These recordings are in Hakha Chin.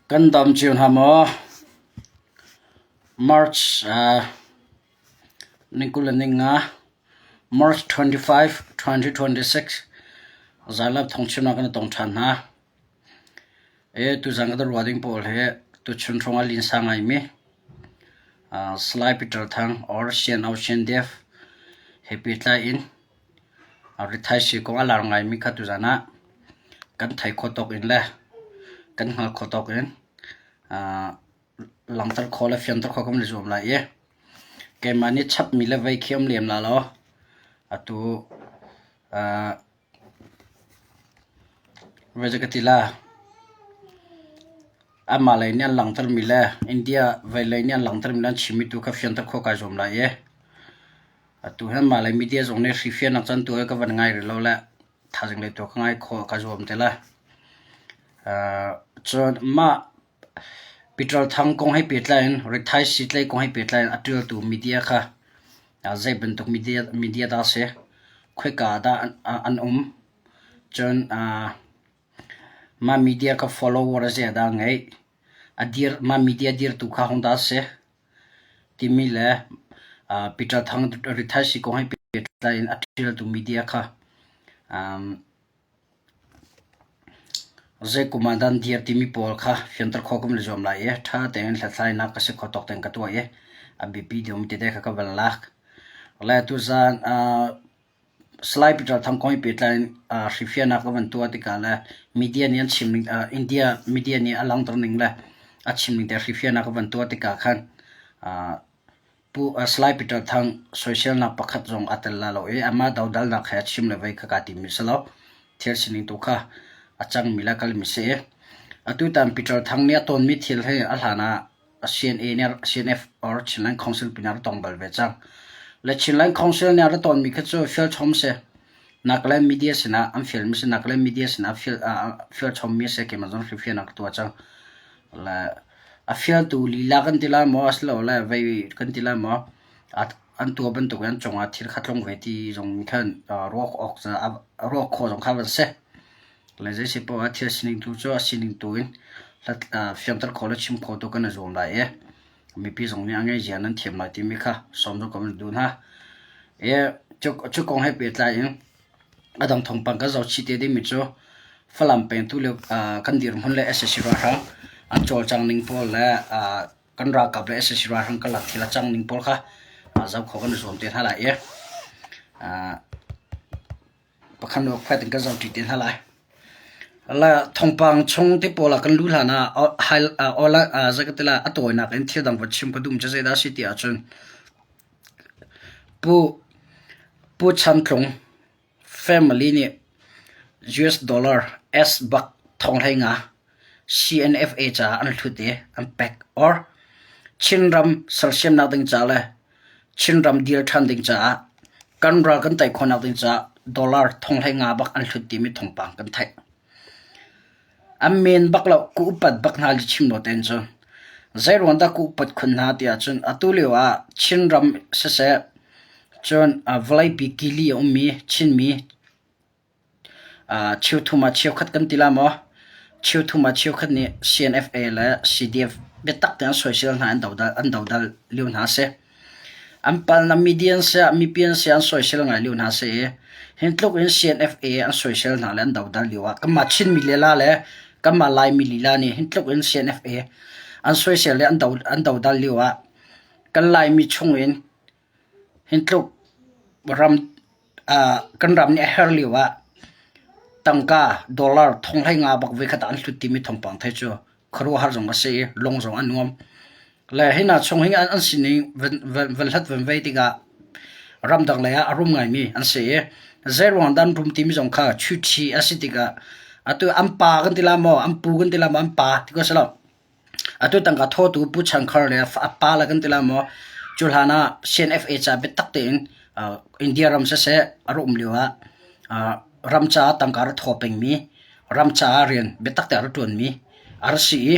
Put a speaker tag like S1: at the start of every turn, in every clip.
S1: Kan dam cio hna maw? March ni 25, March 25, 2026 zailap thawngchimnak kan i tong ṭhan hna. Tuzan ka ruah ding pawl hi tuchun hrawng ah linsa ngaimi Salai Peter Thang or CNO CNDF he pehtlai in Rithaisii kong a lar ngaimi kha tuzan ah kan thei khawh tawk in le kan hngalh khawh tawk in langhter khawh le fianter khawh kan i zuam lai i keimah nih chapmi le vei khi um lem la lo. Atu Zei ka ti la? Anmah lei nih an langhtermi le India vei nih an langhtermi le an chimmi tu kha fianter khawh kai zuam lai i atu hi anmah lei media zong nih hrifiannak can tu hi ka van ngai rih lo le thaizing lei tu ka ngai khawh ka zuam te lai. Cun mah Peter Thang kong he pehtlai in rithaisii tlei kong he pehtlai in a ṭialtu media kha zei bantuk media dah a si? Khoika ah dah an um? Cun mah media kha follower zei dah a ngeih? Mah media dirtu kha hodah a si? Timi le Peter Thang rithaisii kong he pehtlai in a ṭialtu media kha Zei kum ah dah an dir timi pawl kha fianter khawh kan i zuam lai i ṭha tein hlathlainak ka si khawh tawk tein ka tuah i a biapi deuhmi tete kha ka van lak. Le tuzaan Salai Peter Thang kong i pehtlai in hrifiahnak ka van tuah tikah le media nih an chim ning, India media nih a langhter ning le a chim ning te hrifiahnak ka van tuah tikah khan Pu Salai Peter Thang soiselnak pakhat zong aa tel la lo i amah dodalnak he a chim le vei kha kaa timmi si lo. Thil sining tu kha a cangmi le a kalmi si i atutan Peter Thang nih a tawnmi thil hi a hlan ah CNA nih CNF or Chinland Council pin ah a tong bal ve cang. Le Chinland Council nih a ra tawnmi kha cu fialchom si. Nagaland media sinah an fialmi si. Nagaland media sinah fialchommi a si. Keimah zong hrifianak ka tuah cang. Le A fialtu lila kan ti lai maw asilole vei kan ti lai maw an tuah bantuk in an cungah thil kha tlung ve ti zong khan ruah awk ruah khawh zong kha van si. Le zei si poah ah thil sining tu cu a sining tu in fianter khawh le chim khawh tu kan i zuam lai i mipi zong nih a ngeihzia nan thiam lai timi kha sawm zong kan duh hna. I cu kong he pehtlai in A dang thawngpang kan zohchih te dingmi cu Falam peng tulio kan dirhmun le sac ralhrang an cawlcang ning pawl le kan ralkap le sac ralhrang karlak thil a cang ning pawl kha zoh khawh kan i zuam te hna lai i pakhat hnu pakhat in kan zohṭi te hna lai. Thawngpang chung te pawl ah kan luh hlan ah a tawinak in thil dang van chim ka duh mi cu zeidah a si ti ahcun Pu Chan Tlung family nih US dollar S bak 15,000 CNFA caah an hlut i an pek or Chinram sersiamnak ding ca le Chinram deal ṭhan ding caah kan ral kan tei khawhnak ding caah dollar 15,000 bak an hlut timi thawngpang kan theih. An men bak lo, ka upat bak hna lihchim lo tein cun. Zeiruang dah ka upat khun hna ti ahcun atu lio ah Chinram siseh, cun vawleipi kili a ummi Chinmi cheuthum ah cheukhat kan ti la maw? Cheuthum ah cheukhat nih CNFA le CDF biatak tein an soisel hna, an dodal lio hna a si. An palnak media an si ah mipi an si ah an soisel ngai lio hna si i hi tluk in CNFA an soisel hna le an dodal lio ah kanmah Chinmi lila le kanmah Laimi lila nih hi tluk in CNFA an soisel le an dodal lio ah kan Laimi chung in hi tluk ram kan ram nih a herh lio ah tangka dollar 15,000 bak voikhat ah an hlut timi thawngpang thei cu khuaruahhar zong a si i lung zong a nuam. Le hi hna chung hi an sining van hlat van vei tikah ramdang lei ah a rum ngaimi an si i zeiruang dah an rum timi zong kha chuṭhi a si tikah atu an pa kan ti la maw an pu kan ti la maw an pa ti ko si lo. Atu tangka thawtu Pu Chan Khar le a pa le kan ti la maw cu hlan ah CNFA ca biatak tein India ram siseh a rak um lio ah ram caah tangka a rak thaw pengmi ram caah rian biatak tein a rak ṭuanmi a rak si i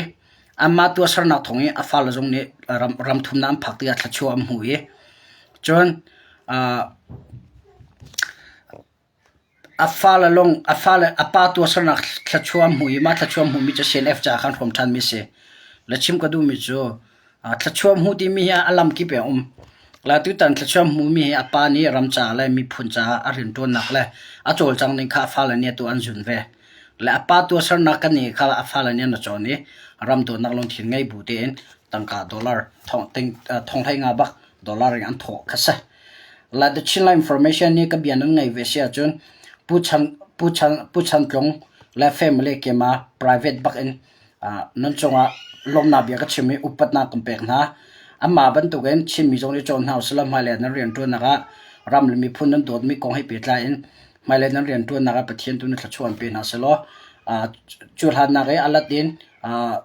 S1: anmah tuahsernak thawng i a fale zong nih ram thumnak an phak tikah thluachuah an hmu i cun. A fale lawng a fale a pa tuahsernak thluachuah a hmu i mah thluachuah hmuhmi cu CNF caah khan hrawm ṭhanmi a si. Le chim ka duhmi cu thluachuah hmuh timi hi a lamkip in a um. Le tutan thluachuah hmuhmi hi a pa nih ram caah le miphun caah a rianṭuannak le a cawlcangh ning kha a fale nih atu an zun ve. Le a pa tuahsernak kan nih kha a fale nih an ra cawn i ram dawtnak lungthin ngei bu tein tangka dollar thong ting thong hlei nga bak dollar in an thawh kha si. La The Chinland Information nih ka bia nan ngaih ve si ahcun Pu Chan, Pu Chan, Pu Chan Tlung le family kema private bak in nan cungah lawmnak bia ka chim i upatnak kan pek hna. Amah bantukin Chinmi zong nih cawn hna usih law hmailei nan rianṭuannak ah ram le miphun nan dawtmi kong he pehtlai in hmailei nan rianṭuannak ah Pathian tu nih thluachuah an pe hna sehlaw cu hlannak i a lat in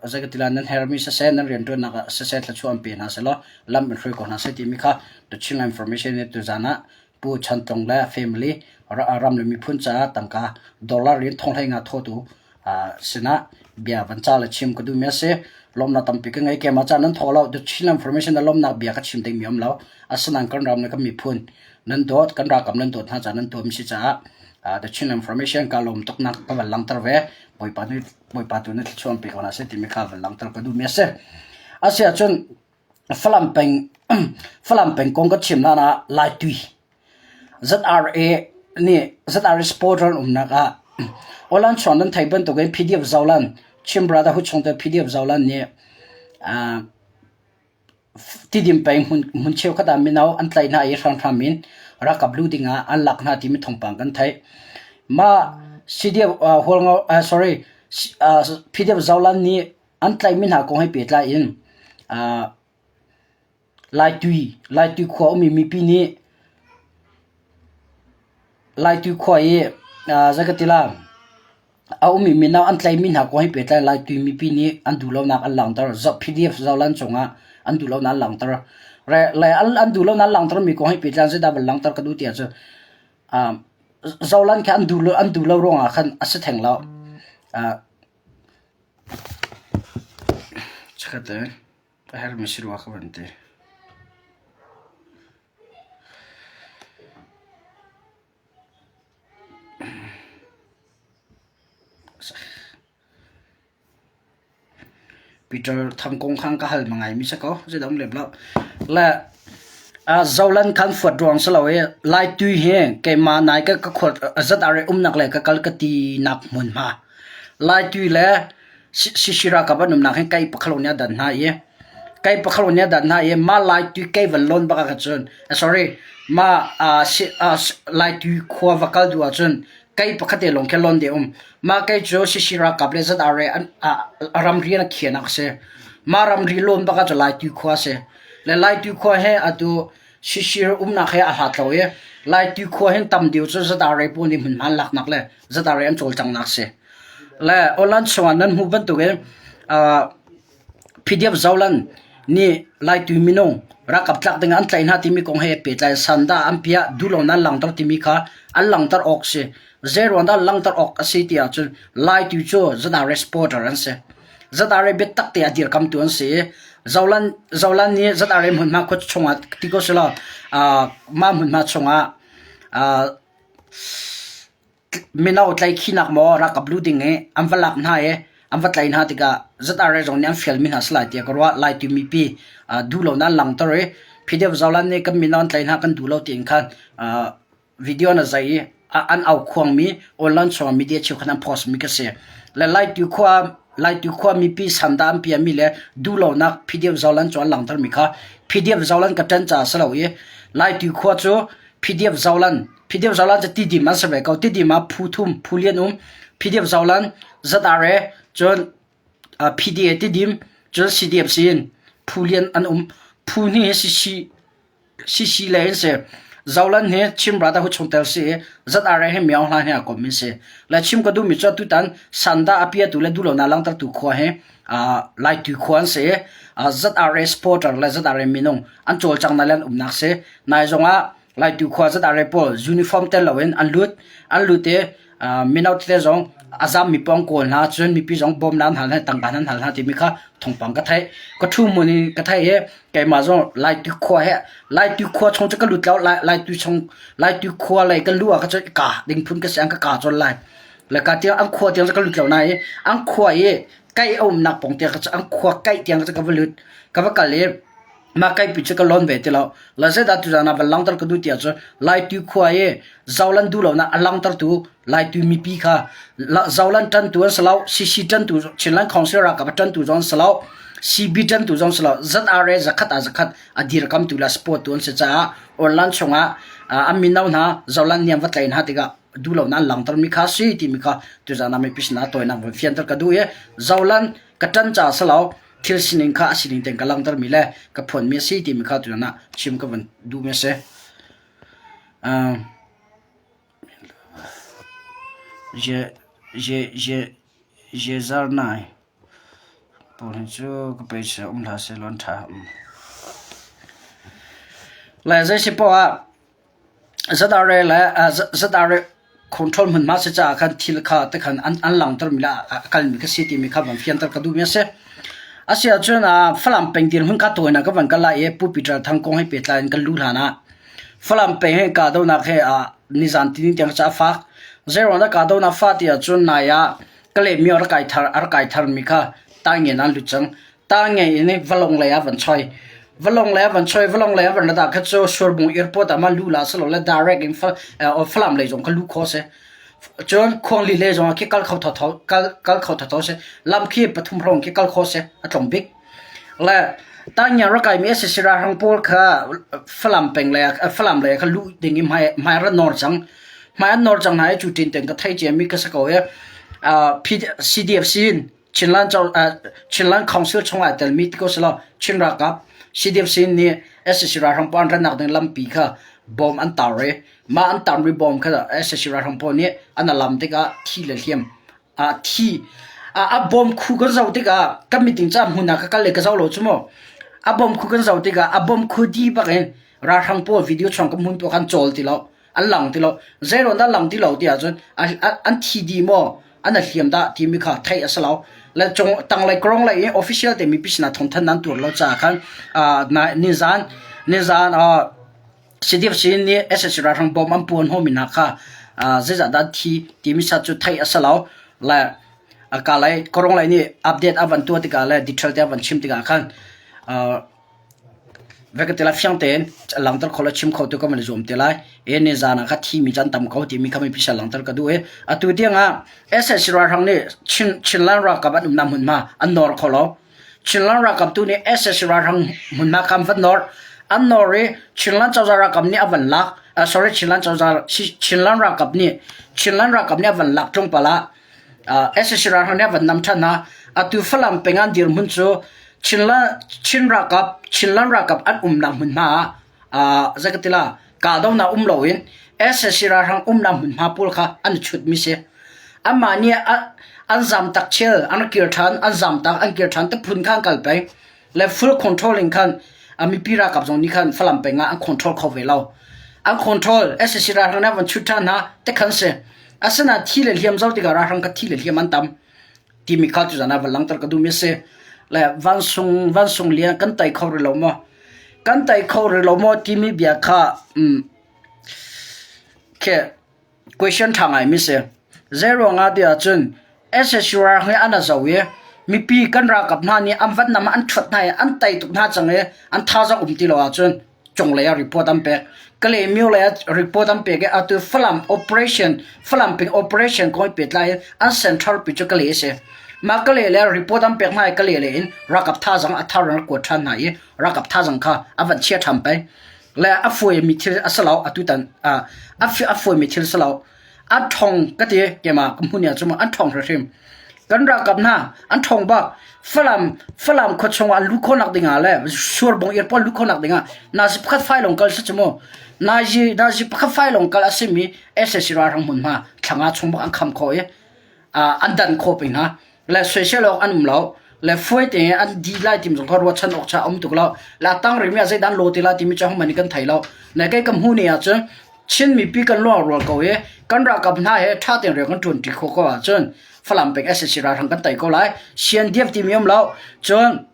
S1: zeikatila nan hermi siseh nan rianṭuannak ah siseh thluachuah an pe hna sehlaw lam in hruai ko hna seh timi kha The Chinland Information nih tuzaan ah Pu Chan Tlung le family ram le miphun caah tangka dollar in thonghlei nga thawtu sinah bia van ca le chim ka duhmi a si. Lawmnak tampi ka ngei. Keimah ca nan thaw lo. The Chinland Information na lawmnak bia ka chim dingmi um lo. Asinain kan ram le kan miphun nan dawt, kan ralkap nan dawt hna caah nan tuahmi si caah The Chinland Information ka lawm tuknak ka van langhter ve. Bawipa nih Bawipa tu nih thluachuah pe ko hna seh timi kha van langhter ka duhmi a si. Asi ahcun Falam peng Falam peng kong ka chim hlan ah Laitui ZRA nih ZRA supporter an umnak ah Awlan chuang nan thei bantukin PDF Zolan Chin Brotherhood chungtel PDF Zolan nih Tidim peng hmun cheukhat ah mino an tlaih hna i hramhram in ralkap lu ding ah an lak hna timi thawngpang kan theih. Mah CDF Hualngo sorry PDF Zolan nih an tlaihmi hna kong he pehtlai in Laitui Laitui khua ummi mipi nih Laitui khua i zei ka ti la A ummi mino an tlaihmi hna kong he pehtlai Laitui mipi nih an duhlonak an langhter. PDF Zoland cungah an duhlonak an langhter. Le an duhlonak an langhtermi kong he pehtlai zeidah van langhter ka duh ti ahcun Zoland kha an duh an duh lo ruangah khan a si theng lo. Chikkhat te a herhmi si rua ka van ti. Peter Thang kong khan ka hal ngaimi si ko. Zeidah um lem lo. Le Zolan khan fuat ruang si lo i Laitui hi keimah nai ka ka khuat zat are umnak le ka kal ka ti nak hmunhma. Laitui le Sisira ka van umnak hin kai pakhalo nih a dan hna i kai pakhalo nih a dan hna i ma Laitui kai van lawn bak ah cun sorry ma Laitui khua va kal duh ahcun kai pakhat te lawng khi lawn de um. Ma kai cu Sisira kap le ZRA an ramri an a khianak a si. Ma ramri lawn bak ah cun Laitui khua a si. Le Laitui khua he atu Sisir umnak he a hlat lo i Laitui khua hin tam deuh cu ZRA pawl nih hmunhma an laknak le ZRA an cawlcanghnak a si. Le online chungah nan hmuh bantukin PDF Zoland nih Laitui minung ralkap tlak ding ah an tlaih hna timi kong he pehtlai sandah an piah duhlonak an langhter timi kha an langhter awk si. Zeiruang dah langhter awk a si ti ahcun Laitui cu ZRA supporter an si. ZRA biatak te a dirkamtu an si i Zoland Zoland nih ZRA hmunhma khua chungah ti ko selaw mah hmunhma chungah Mino tlaihkhihnak maw ralkap lu ding i an va lak hna i an va tlaih hna tikah ZRA zong nih an fialmi hna a si lai tiah ka ruah. Laitu mipi duhlonak an langhter i PDF Zoland nih kan mino an tlaih hna kan duh lo tiin khan video an zai i an aukhuangmi online chungah media cheukhat an post mi ka si. Le Laitu khua Laitu khua mipi sandah an piahmi le duhlonak PDF Zoland cu an langhtermi kha PDF Zoland ka ṭan caah a si lo i Laitu khua cu PDF Zoland PDF Zoland cu Tidim an si ve ko. Tidim ah phu thum, phu lian um. PDF Zoland, ZRA, cun PDA Tidim, cun CDF in phu lian an um. Phu hnih hi CC, CC le in si. Zoland hi Chin Brotherhood chungtel si i ZRA hi Myaung Hla he aa kommi si. Le chim ka duhmi cu tutan Sanda a piatu le duhlonak langhtertu khua hi Laitu khua an si i ZRA supporter le ZRA minung an cawlcanghnak le an umnak si. Nai zong ah Laitu khua ZRA pawl uniform tel loin an lut. An lut i Mino tete zong a zammi pawng kawl hna cun mipi zong bawmnak an hal hna tangka an hal hna timi kha thawngpang ka theih. Ka ṭhu hmun in ka theih i keimah zong Laitu khua he Laitu khua chung cu ka lut lo Laitu chung Laitu khua lei kan luh ah kha cun i ka ding phun ka si an ka ka colh lai. Le ka tiang an khua tiang cu ka lut lo nain an khua i kai a umnak pawng tiang kha cu an khua kaih tiang kha cu ka va lut. Ka va kal i Mah kaipi cu ka lawn ve ti lo. La zeidah tuzaan ah van langhter ka duh ti ahcun Laitu khua i zolan duh lonak a langhtertu Laitu mipi kha zolan ṭantu an si lo, CC ṭantu Chinland Council ralkap a ṭantu zong an si lo, CB ṭantu zong si lo, ZRA zakhat ah zakhat a dirkamtu le a support tu an si caah online chungah an mino hna zolan niam va tlai hna tikah duh lonak an langhtermi kha si timi kha tuzaan ah mipi sinah tawinak van fianter ka duh i zolan ka ṭan caah si lo, thil sining kha a sining tein ka langhtermi le ka phuanmi a si timi kha tutan ah chim ka van duhmi a si. Uh, je je je je zar nai pawl hi cu ka pe se um hlah seh law an ṭha. Le zei si poah ah ZRA le ZRA control hmunhma si caah khan thil kha tikhan an an langhtermi le a kalmi kha si timi kha van fianter ka duhmi a si. A si ahcun Falam peng dirhmun kha tawinak ka van kal lai i Pu Peter Thang kong he pehtlai in kan luh hlan ah Falam peng he kahdohnak he nizan tinin tiang ca a fak. Zeiruang dah kahdohnak fah ti ahcun nai ah Kalaymyo a rak kai thar a rak kai tharmi kha Taingen an lut cang. Ta ngei in valong lei ah van choi. Valong lei ah van choi, valong lei ah van rat ah kha cu Surbung airport ah ma lu la silo le direct in Falam lei zong kha lu kho si. Cun Khuangli lei zong ah khi kal kho thotho kal kal kho thotho si. Lam khi pathum hrawng khi kal kho si a tlawm bik. Le tanya rakai mi SSC ralhrang pawl kha Falam peng lei ah Falam lei ah kha luh ding i hmai hmai rat nawr cang. Hmai an nawr cang hna i cu tin ten ka thei cia mi ka si ko i CDFC in Chinland Chinland Council chungah telmi ti ko selaw Chin ralkap CDFC nih SAC ralhrang pawl an rannak ding lampi kha bom an tar i mah an tarmi bom kha SAC ralhrang pawl nih an alam tikah thi le hliam a thi a bom khu kan zoh tikah kan meeting ca hmun ah ka kal le ka zoh lo cu mu a bom khu kan zoh tikah a bom khu di bak in ralhrang pawl video chung ka hmun pawl khan cawl ti lo an lang ti lo zeiruang dah lang ti lo ti ahcun an thi dih maw an a hliam dah timi kha theih a si lo le cung tanglei krong lei i official te mipi sinah thawngthan nan tuar lo caah khan nizan nizan CDF sin nih SSC ralhrang bom an puan homi hna kha zeizah dah thi timi sat cu theih a si lo le ka lei korong lei nih update a van tuah tikah le detail te a van chim tikah khan Ve ka ti lai fiang tein langhter kho le chim kho tu ka van i zuam te lai. E nizaan ah kha thimi cu an tam ko timi kha mipi sin langhter ka duh i atu tiang ah SAC ralhrang nih Chin Chinland ralkap an umnak hmunhma an nawr kho lo. Chinland ralkap tu nih SAC ralhrang hmunhma kha an van nawr. An nawr i Chinland cozah ralkap nih a van lak. Uh, sorry Chinland cozah Chinland ralkap nih Chinland ralkap nih a van lak tlawmpal ah SAC ralhrang nih a van nam ṭhan hna. Atu Falam peng an dirhmun cu Chinland Chin ralkap Chinland ralkap an umnak hmunhma ah zei ka ti la kahdohnak um loin SAC ralhrang umnak hmunhma pawl kha an i chutmi si. Anmah nih an zamtak chel an kir ṭhan an zamtak an kir ṭhan ti phun kha an kal peng. Le full control in khan mipi ralkap zong nih khan Falam peng ah an control kho ve lo. An control SAC ralhrang nih an van chut ṭhan hna ti khan si. Asinain thi le hliam zoh tikah ralhrang kha thi le hliam an tam timi kha tuzan ah van langhter ka duhmi a si. Le vansung vansung lian kan tai kho rih lo maw? Kan tai kho rih lo maw timi bia kha um, khi question ṭha ngaimi si. Zeiruang ah tiah cun SSU ralhrang hi an a zo i mipi kan ralkap hna nih an van nam an ṭhuat hna i an tei tuk hna cang i an thazaang um ti lo ahcun cunglei ah report an pek. Kalaymyo lei ah report an pek i atu Falam operation Falam peng operation kong i pehtlai in an central pi cu Kalay a si. Mah Kalay le report an pek hna i Kalay lei in ralkap thazaang a thar in an kuat ṭhan hna i ralkap thazaang kha a van chia ṭhan peng. Le a fuaimi thil a si lo atutan a fuaimi thil si lo. An ṭhawng ka ti keimah ka hmun ah cun an ṭhawng hrimhrim. Kan ralkap hna an ṭhawng bak. Falam Falam khua chungah an luh khawhnak dingah le Surbung airport luh khawhnak dingah nazi pakhat fai lawng kal si cu mu. Nazi nazi pakhat fai lawng kal a simi SAC ralhrang hmunhma thlanga chung bak an kham khawh i an dan khawh peng hna. Le soisel awk an um lo. Le fuai te an di lai tim zong kha ruahchan awk cha um tuk lo. La tang rimi ah zeidah an law ti lai timi cu hohmanh nih kan thei lo. Le kei ka hmuh ni ahcun. Chin mipi kan lungrual ko i kan ralkap hna he ṭha tein rian kan ṭuanṭi khawh ko ahcun Falam peng sac ralhrang kan tei ko lai. CNDF timi um lo. Cun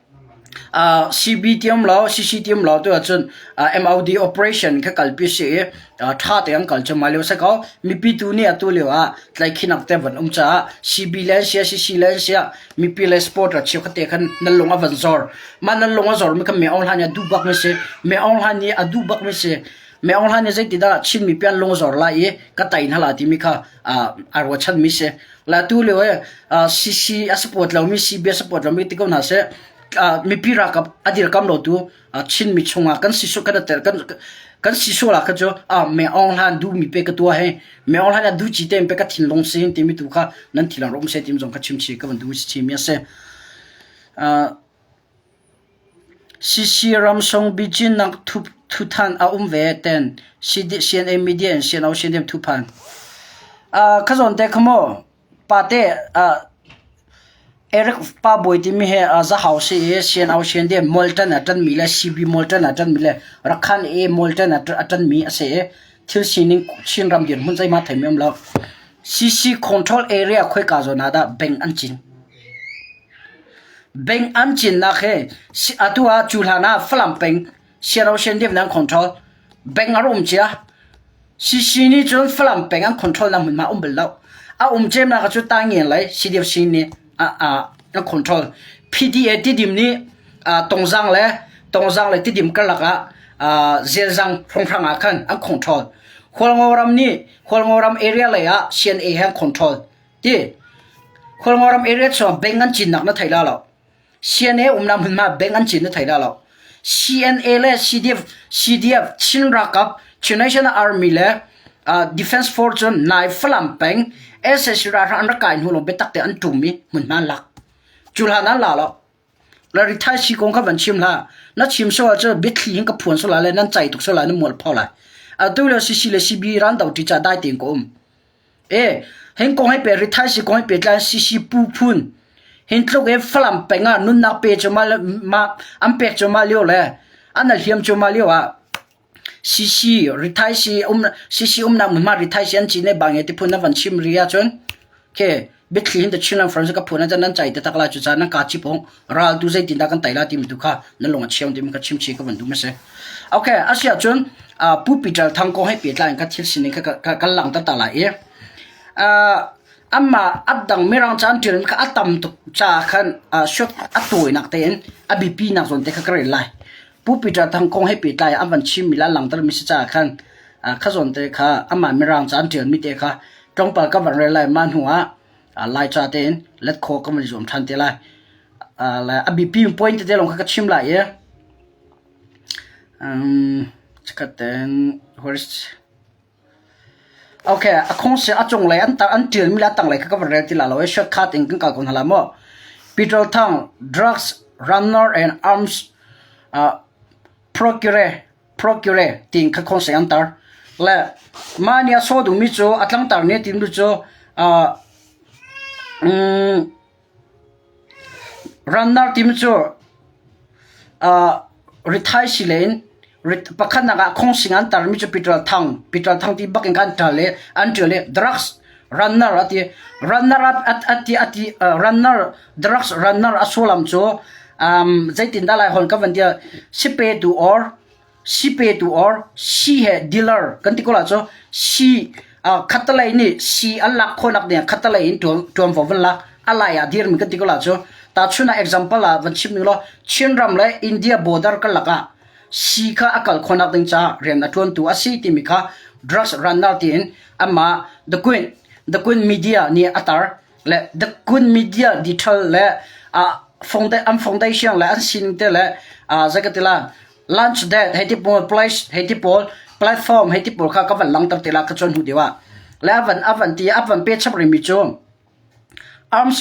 S1: CB ti um lo, CC ti um lo tu ahcun MOD operation kha kalpi si i ṭha tein an kal cu mai lio si ko. Mipi tu nih atu lio ah tlaikhinak te van um caah CB le an sia, CC le an sia, mipi le supporter cheukhat te khan nan lung a van zor. Mah nan lung a zormi kha Myo Aung Hlaing nih a duh bakmi si. Myo Aung Hlaing nih a duh bakmi si. Myo Aung Hlaing nih zeitindah Chin mipi an lung a zor lai i ka tei hna lai timi kha aa ruahchanmi si. Le atu lio i CC a support lomi, CB a support lomi ti ko hna seh, mipi ralkap a dirkam lotu Chinmi chungah kan si kan kan kan si sual ah khan cu Myo Aung Hlaing duhmi pe ka tuah hi Myo Aung Hlaing a duh ci tein pe ka thinlung si timi tu kha nan thilang rak um seh timi zong kha chimchih ka van duh chimi a si. CC ramsong biacinnak thuthan a um ve ten CNA media in CNO CNDM thuphan. Kha zawn te kha maw pate Eric Pa Bawi timi hi Zahau si i CNO CNDM Molten a ṭanmi le CB Molten a ṭanmi le Rakhan A Molten a ṭanmi a si i thil sining Chinram dirhmun zeihmah theimi um lo. CC control area khoika zawn ah dah bank an cin? Bank an cinnak hi atu ah cu hlan ah Falam peng Siano Shendim an control. Bank a rum cia. CC nih cun Falam peng an control nak hmunhma um bal lo. A um cemnak cu Tangian lei CDFC nih an control. PDA Tidim nih Tongzang le Tongzang le Tidim karlak ah Zelzang hrawnghrang ah khan an control. Hualngo ram nih Hualngo ram area lei ah CNA he an control. Ti Khualngo ram area chung bank an cinnak na thei la lo. CNA umnak hmunhma bank an cin na thei la lo. CNA le CDF, CDF Chin ralkap Chin National Army le uh, Defense Force cun nai Falam peng SSC ralhrang an rak kai hnu lawng biatak te an ṭum i hmunhma an lak. Cu hlan an la lo. La rithai si kong kha van chim hlah. Na chim sual cu biathli hin ka phuan sual lai le nan cai tuk sual lai nan mualpho lai. Atu le CC le CB ran do ṭi ca dai tein ka um. E, hin kong he pe rithai si kong he pehtlai CC pu phun hin tluk i Falam peng ah nunnak pe cu ma, ma an pek cu ma lio le an hliam cu ma lio ah CC rithai si um CC umnak hmunhma rithai si an cin le bang ti phun na van chim ri ahcun ke biathli hin the Chinland Front ka phun an nan chai te tak la cu ca nan ka chi pong ral tu zeitin dah kan tai la timi tu kha nan lung a chiang timi ka chim chi ka van duh ma si okay asia cun Pu Peter Thang kong he pehtlai in ka thil sining kha ka lang ta ta lai i amah a dang mirang ca an ṭialmi kha a tam tuk caah khan short a tawinak tein a biapi nak zawn te kha ka rel lai. Pu Peter Thang kong he pehtlai an van chimmi le an langhtermi si caah khan kha zawn te kha amah mirang ca an ṭialmi te kha tlawmpal ka van rel lai. Mah hnu ah Laica tein let khawh ka van i zuam ṭhan te lai. A biapi point tete lawng kha ka chim lai i Chikkhat tein Okay, a khongsi a cunglei an tar an ṭialmi le a tanglei kha ka van rel ti la lo i shortcut in kan kal ko hna lai maw? Peter Thang, drugs runner and arms uh, procure procure tiin kha khongsi an tar. Le mah nih a sawh duhmi cu a tlangtar nih a timmi cu uh, um, Runner timi cu rithai sii in pakhatnak ah khawngsing an tarmi cu petrol thang, petrol thang ti bak in an ṭial i an ṭial i drugs runner a ti. Runner a ti a ti runner drugs runner a sullam cu zeitindah Laiholh ka van ti ah sipetu or Sipetu or si he dealer kan ti ko la cu si khattalei nih si an lak khawhnak ding khattalei in ṭuanvo van lak a lai ah dirmi kan ti ko la cu tahchun ah example ah van chim ning law Chinram le India border karlak ah si kha a kal khawhnak ding caah rian a ṭuantu a si timi kha drugs runner tiin amah the Queen the Queen media nih a tar le the Queen media detail le an foundation le an sining te le zei ka ti la Lunch date hei ti pawl, place hei ti pawl, platform hei ti pawl kha ka van langter te la ka chuan hnu deuh ah. Le a van a van ti a van pe chap rimi cu arms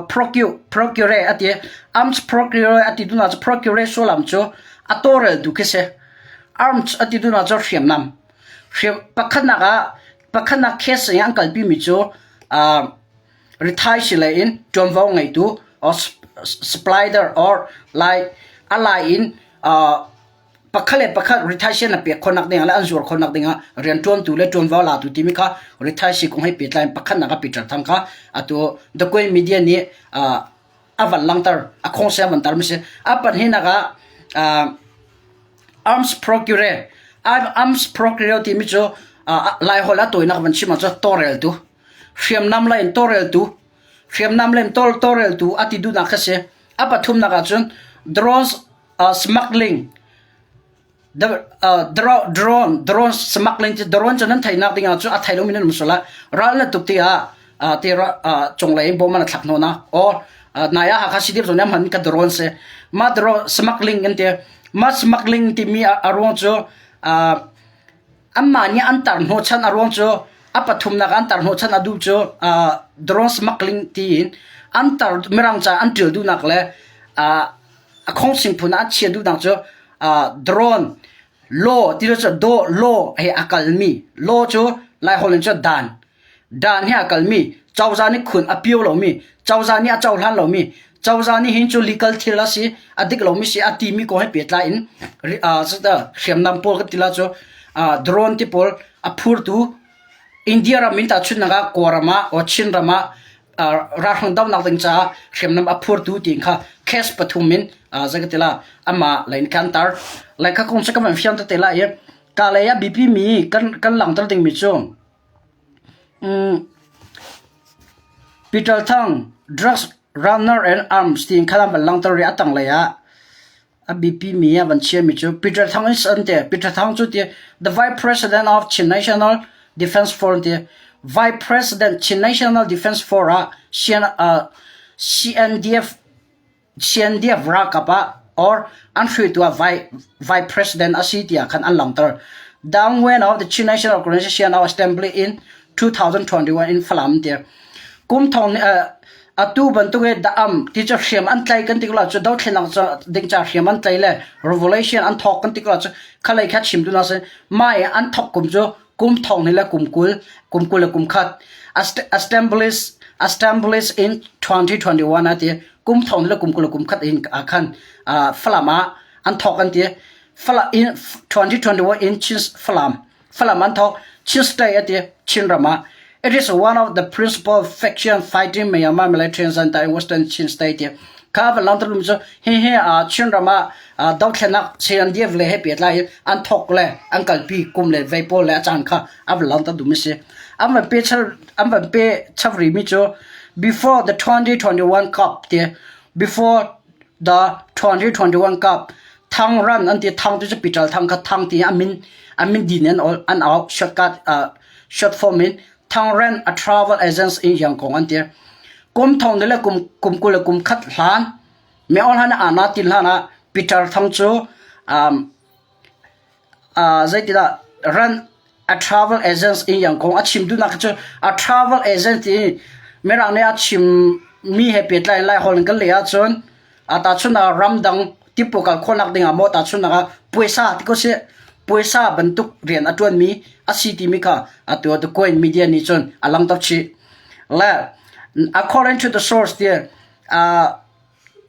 S1: procure procure a ti arms procure a ti duna cu procure sullam cu a tawrel tu khi si. Arms a ti duna cu hriamnam. Hriam pakhatnak ah pakhatnak case in an kalpi mi cu uh, rithai si lei in ṭuanvo ngeitu or supplier or lai a lai in uh, Pakhat le pakhat rithaisii na pek khawhnak dingah le an zuar khawhnak dingah rianṭuantu le ṭuanvo latu timi kha rithaisii kong he pehtlai in pakhatnak ah Peter Thang kha atu The Queen Media nih a van langhter, a khongse a van tar mi si. A pahnihnak ah arms procure arms procure timi cu Laiholh a tawinak van chim ahcun tawlreltu, hriamnam lei in tawlreltu, hriamnam lei in tawlreltu a ti duhnak kha si. A pathumnak ahcun drones smuggling drone drone smuggling cu drone cu nan theihnak ding ah cu a thei lomi nan um sual ah ral na tuk tikah ti cunglei in bom an thlak hnawn ah or nai ah Hakha City zong hman ka drone si mah drone smuggling an ti mah smuggling timi a ruang cu anmah nih an tar hnawhchan a ruang cu a pathumnak an tar hnawhchan a duh cu drone smuggling tiin an tar mirang ca an ṭial duhnak le a khawngsing phun ah an chia duhnak cu drone law ti cu do law he a kalmi law cu Laiholh in cun dan dan he a kalmi cozah nih khun a pio lomi cozah nih a cohlan lomi cozah nih hin cu legal thil a si a dik lomi si a timi kong he pehtlai in hriamnam pawl kan ti la cu drone ti pawl a phurtu India ram in tahchunhnak ah Kawlram ah or Chinram ah ralhrang dohnak ding caah hriamnam a phurtu ti kha case pathum in zei ka ti la amah lei in kan tar lai kha kong cu ka van fiang tete la i ka lei ah biapi mi kan kan langhter ding mi cu Peter Thang drugs runner and arms tiin khalam van langhter ri a tang lei ah A biapimi a van chiami cu Peter Thang is an ti. Peter Thang cu ti the Vice President of Chin National Defense Force ti Vice President Chin National Defense Force ah CN, CNDF CNDF ralkap ah or an hruaitu ah Vice, Vice President a si tiah khan an langhter. Downwind of the Chin National Organization of Assembly in 2021 in Falam ti. Kum thong atu bantuk i da-am ti cu hriam an tlai kan ti ko la cu dothlennak ding ca hriam an tlai le revolution an thawk kan ti ko la cu khalei kha chim tu na si mai an thawk kum cu kum thong ni le kum kul kum kul le kum khat establish establish in 2021 ati kum thong le kum kul le kum khat in khan Falam ah an thawk an ti Falam in 2021 in Chin Falam Falam an thawk. Chin State a ti Chinram ah. It is one of the principal faction fighting Myanmar military center in Western Chin State ti. Kha van lang tlum cu hi hi Chinram ah dothlenak CNDF le he pehtlai in an thawk le an kalpi kum le vei pawl le a caan kha a van lang dum si. An van pe an van pe chavri mi cu before the 2021 Cup ti before the 2021 Cup Thang ran an ti thang tu cu Peter Thang kha thang ti a min a min din in an au shortcut short form in Thang ran a travel agents in Yangon an ti. Kum thong le kum kum kul le kum khat hlan me ol han ana tin hlan ah Peter Thang cu um, zeitidah run a travel agents in Yangon a chim duhnak cu a travel agent i Mirang nih a chim mi he pehtlai in Laiholh in kan leh ahcun a tahchun ah ramdang tipu kal khawhnak ding ah maw tahchunnak ah puaisa ti ko sih puaisa bantuk rian a ṭuanmi a si timi kha atu the Coin media nih cun a langhter chih. Le according to the source ti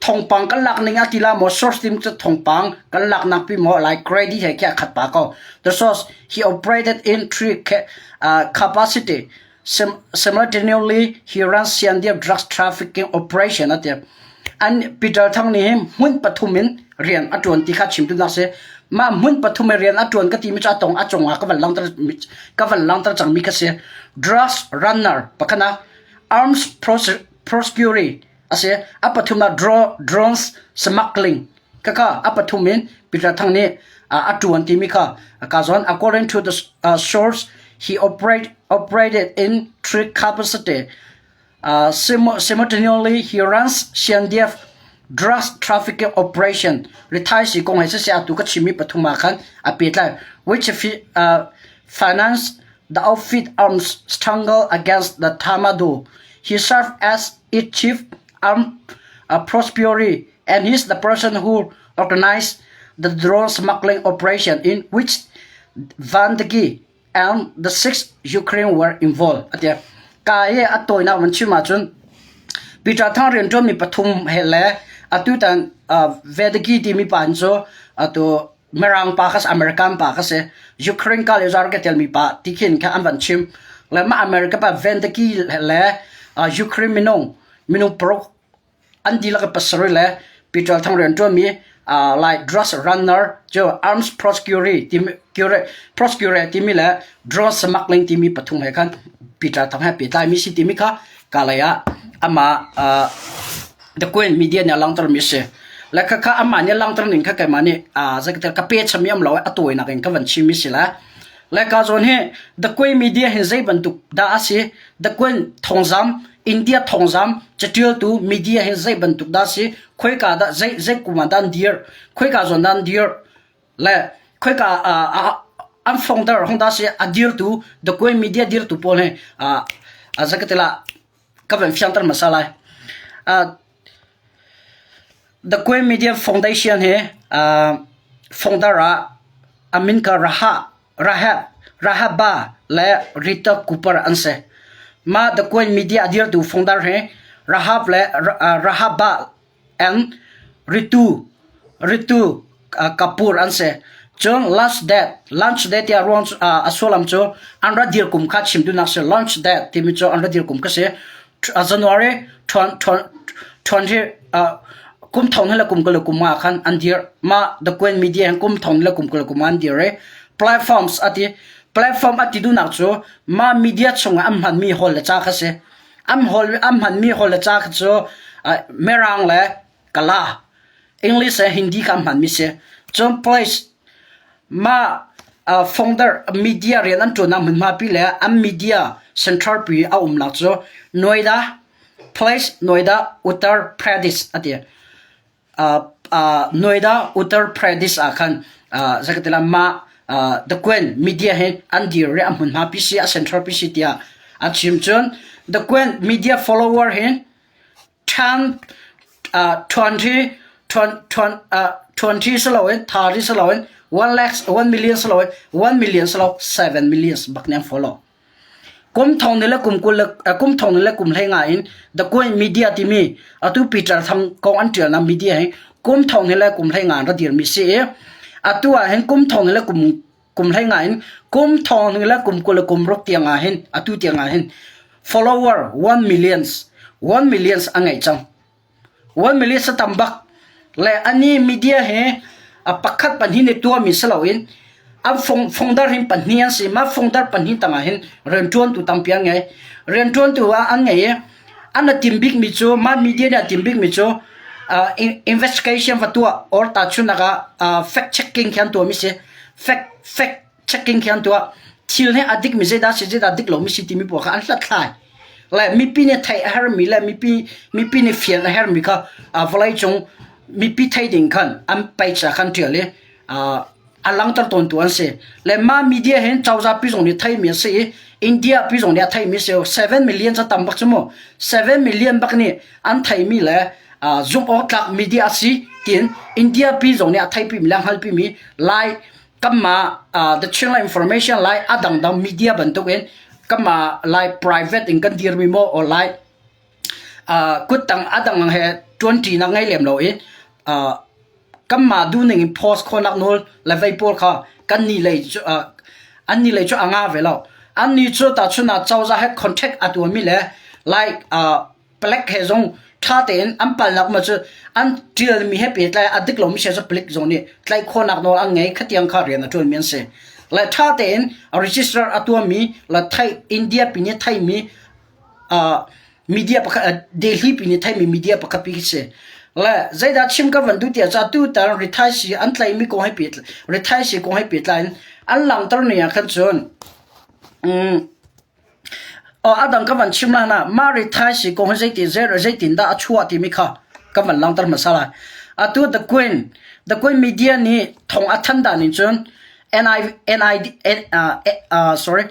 S1: Thawngpang kan lak ning a ti la maw source tim cu thawngpang kan laknak pi maw like credit he khi a khat pa ko. The source he operated in three capacity. Simultaneously he runs CNDF drugs trafficking operation a ti. An Peter Thang nih hin hmun pathum in rian a ṭuan ti kha chim tu nak si. Mah hmun pathum in rian a ṭuan ka ti mi cu a tong a cung ah ka van langhter ka van langhter cang mi kha si. Drugs runner pakhat ah arms prosecutor A si. A pathum ah drones smuggling kaka a pathum in Peter Thang nih a ṭuan timi kha ka zawn. According to the source, he operate, operated in three capacity. Simultaneously, he runs CNDF drugs trafficking operation. Rithaisi kong he siseh atu ka chimmi pathum ah khan a pehtlai, which finance the outfit arms struggle against the Tatmadaw. He served as its chief armed prosecutor and he is the person who organized the drone smuggling operation in which Van Dijk and the six Ukraine were involved. Atia ka i a tawinak van chim ahcun Peter Thang rianṭuanmi pathum he le atu tan Vedagi timi pa cu atu. Mirang pa kha si, American pa kha si, Ukraine ka le zar ka telmi pa ti khin kha an van chim. Le mah America pa Vendaki le Ukraine minung minung paruk an dihlak in pasarih le Peter Thang rianṭuanmi like drugs runner cu arms prosecutor timi prosecutor timi le drug smuggling timi pathum he khan Peter Thang he pehtlaimi si timi kha kalay ah amah The Queen media nih a langhtermi a si. Le khakha amah nih a langhter ning kha keimah nih zeitin ka pe chami am lo i a tawinak in ka van chimmi si le le ka zawn hi The Queen media hin zei bantuk dah a si The Queen thawngzam India thawngzam catialtu media hi zei bantuk dah si khoika dah zei zei kum ah dah an dir khoika zawn dah an dir le khoika an founder hong dah si a dirtu The Queen media dirtu pawl hi zakatila ka van fiangter hmasa lai. The Queen Media Foundation hi founder ah a min ka Raha Rahab Rahaba le Rita Cooper an si. Mah The Queen Media a dirtu founder hi Rahab le Rahaba and Ritu Ritu Kapoor an si. Cun last date launch date tiah ruang a sullam cu an ra dir kum kha chim duhnak si launch date timi cu an ra dir kum kha si. January 20 kum thong le kum kul le kum nga khan an dir. Mah The Queen Media hin kum thong le kum kul le kum an dir i platforms a ti. Platform a ti duhnak cu mah media chungah an hmanmi hall le ca kha si. An hall an hmanmi hall le ca kha cu Mirang le Kala English le Hindi kha an hmanmi si. Cun place mah founder media rian an ṭuannak hmunhma pi le an media central pi a umnak cu Noida Place Noida Uttar Pradesh a ti. Noida Uttar Pradesh ah khan zakatila mah The Queen media hi an dir i a hmunhma pi si a central pi si tiah an chim. Cun The Queen media follower hi 10 20 20 si loin 30 si loin 1 lakhs 1 million si loin 1 million si lo 7 millions bak nih an follow. Kum thong ni le kum 20 le kum thong ni le kum 15 in The Queen Media timi atu Peter Thang kong an ṭialnak media hi kum thong ni le kum 15 an ra dirmi si i atu ah hin kum thong ni le kum kum 15 in kum thong ni le kum 20 le kum ruk tiang ah hin atu tiang ah hin follower 1 millions 1 millions a ngei cang. 1 million sa tam bak le ani media he a pakhat pahnih nih tuahmi si loin an fong fongdar hin pahnih an si mah fongdar pahnih tangah hin rianṭuantu tampi an ngei rianṭuantu ah an ngei i an a tim bikmi cu mah media nih a tim bikmi cu uh, investigation va tuah or tahchunhnak ah uh, fact checking khi an tuahmi si fact fact checking khi an tuah thil he a dikmi zeidah si zeidah dik lomi si timi pawl kha an hlathlai le mipi nih theih a hermi le mipi mipi nih fian a hermi kha vawlei cung mipi thei ding khan an page ah khan ṭial i a langter tawntu an si le mah media hin cozah pi zong nih theimi a si i India pi zong nih a theimi si 7 million ca tam bak cu mu 7 million bak nih an theimi le zumh awk tlak media a si tiin India pi zong nih a theipimi le a hngalpimi Lai kanmah the Chinland Information lai a dangdang media bantukin kanmah lai private in kan dirmi maw or lai kuttang a dang he ṭuanṭinak ngei lem lo i kanmah duhning in post khawhnak nawl le vei pawl kha kan nih lei cu an nih lei cu a nga ve lo. An nih cu tahchun ah cozah he contract a tuahmi le like palek he zong ṭha tein an palnak ma cu an ṭialmi he pehtlai a dik lomi sia cu palik zong nih tlaih khawhnak nawl an ngei khatiang kha rian a ṭuanmi an si. Le ṭha tein register a tuahmi le theih India pi nih theihmi uh, media pakhat Delhi pi nih theihmi media pakhat pi khi si. Le zeidah chim ka van duh tiah ca tutan rithaisi an tlaihmi kong he pehtlai rithaisi kong he pehtlai in an langhter ni ah khan cun um, A dang ka van chim lai mah rithaisii kong hi zeitin zeitindah a chuah timi kha ka van langhter hmasa lai. Atu The Queen, The Queen Media nih thong a than dan in cun NI, NI, uh, uh, sorry,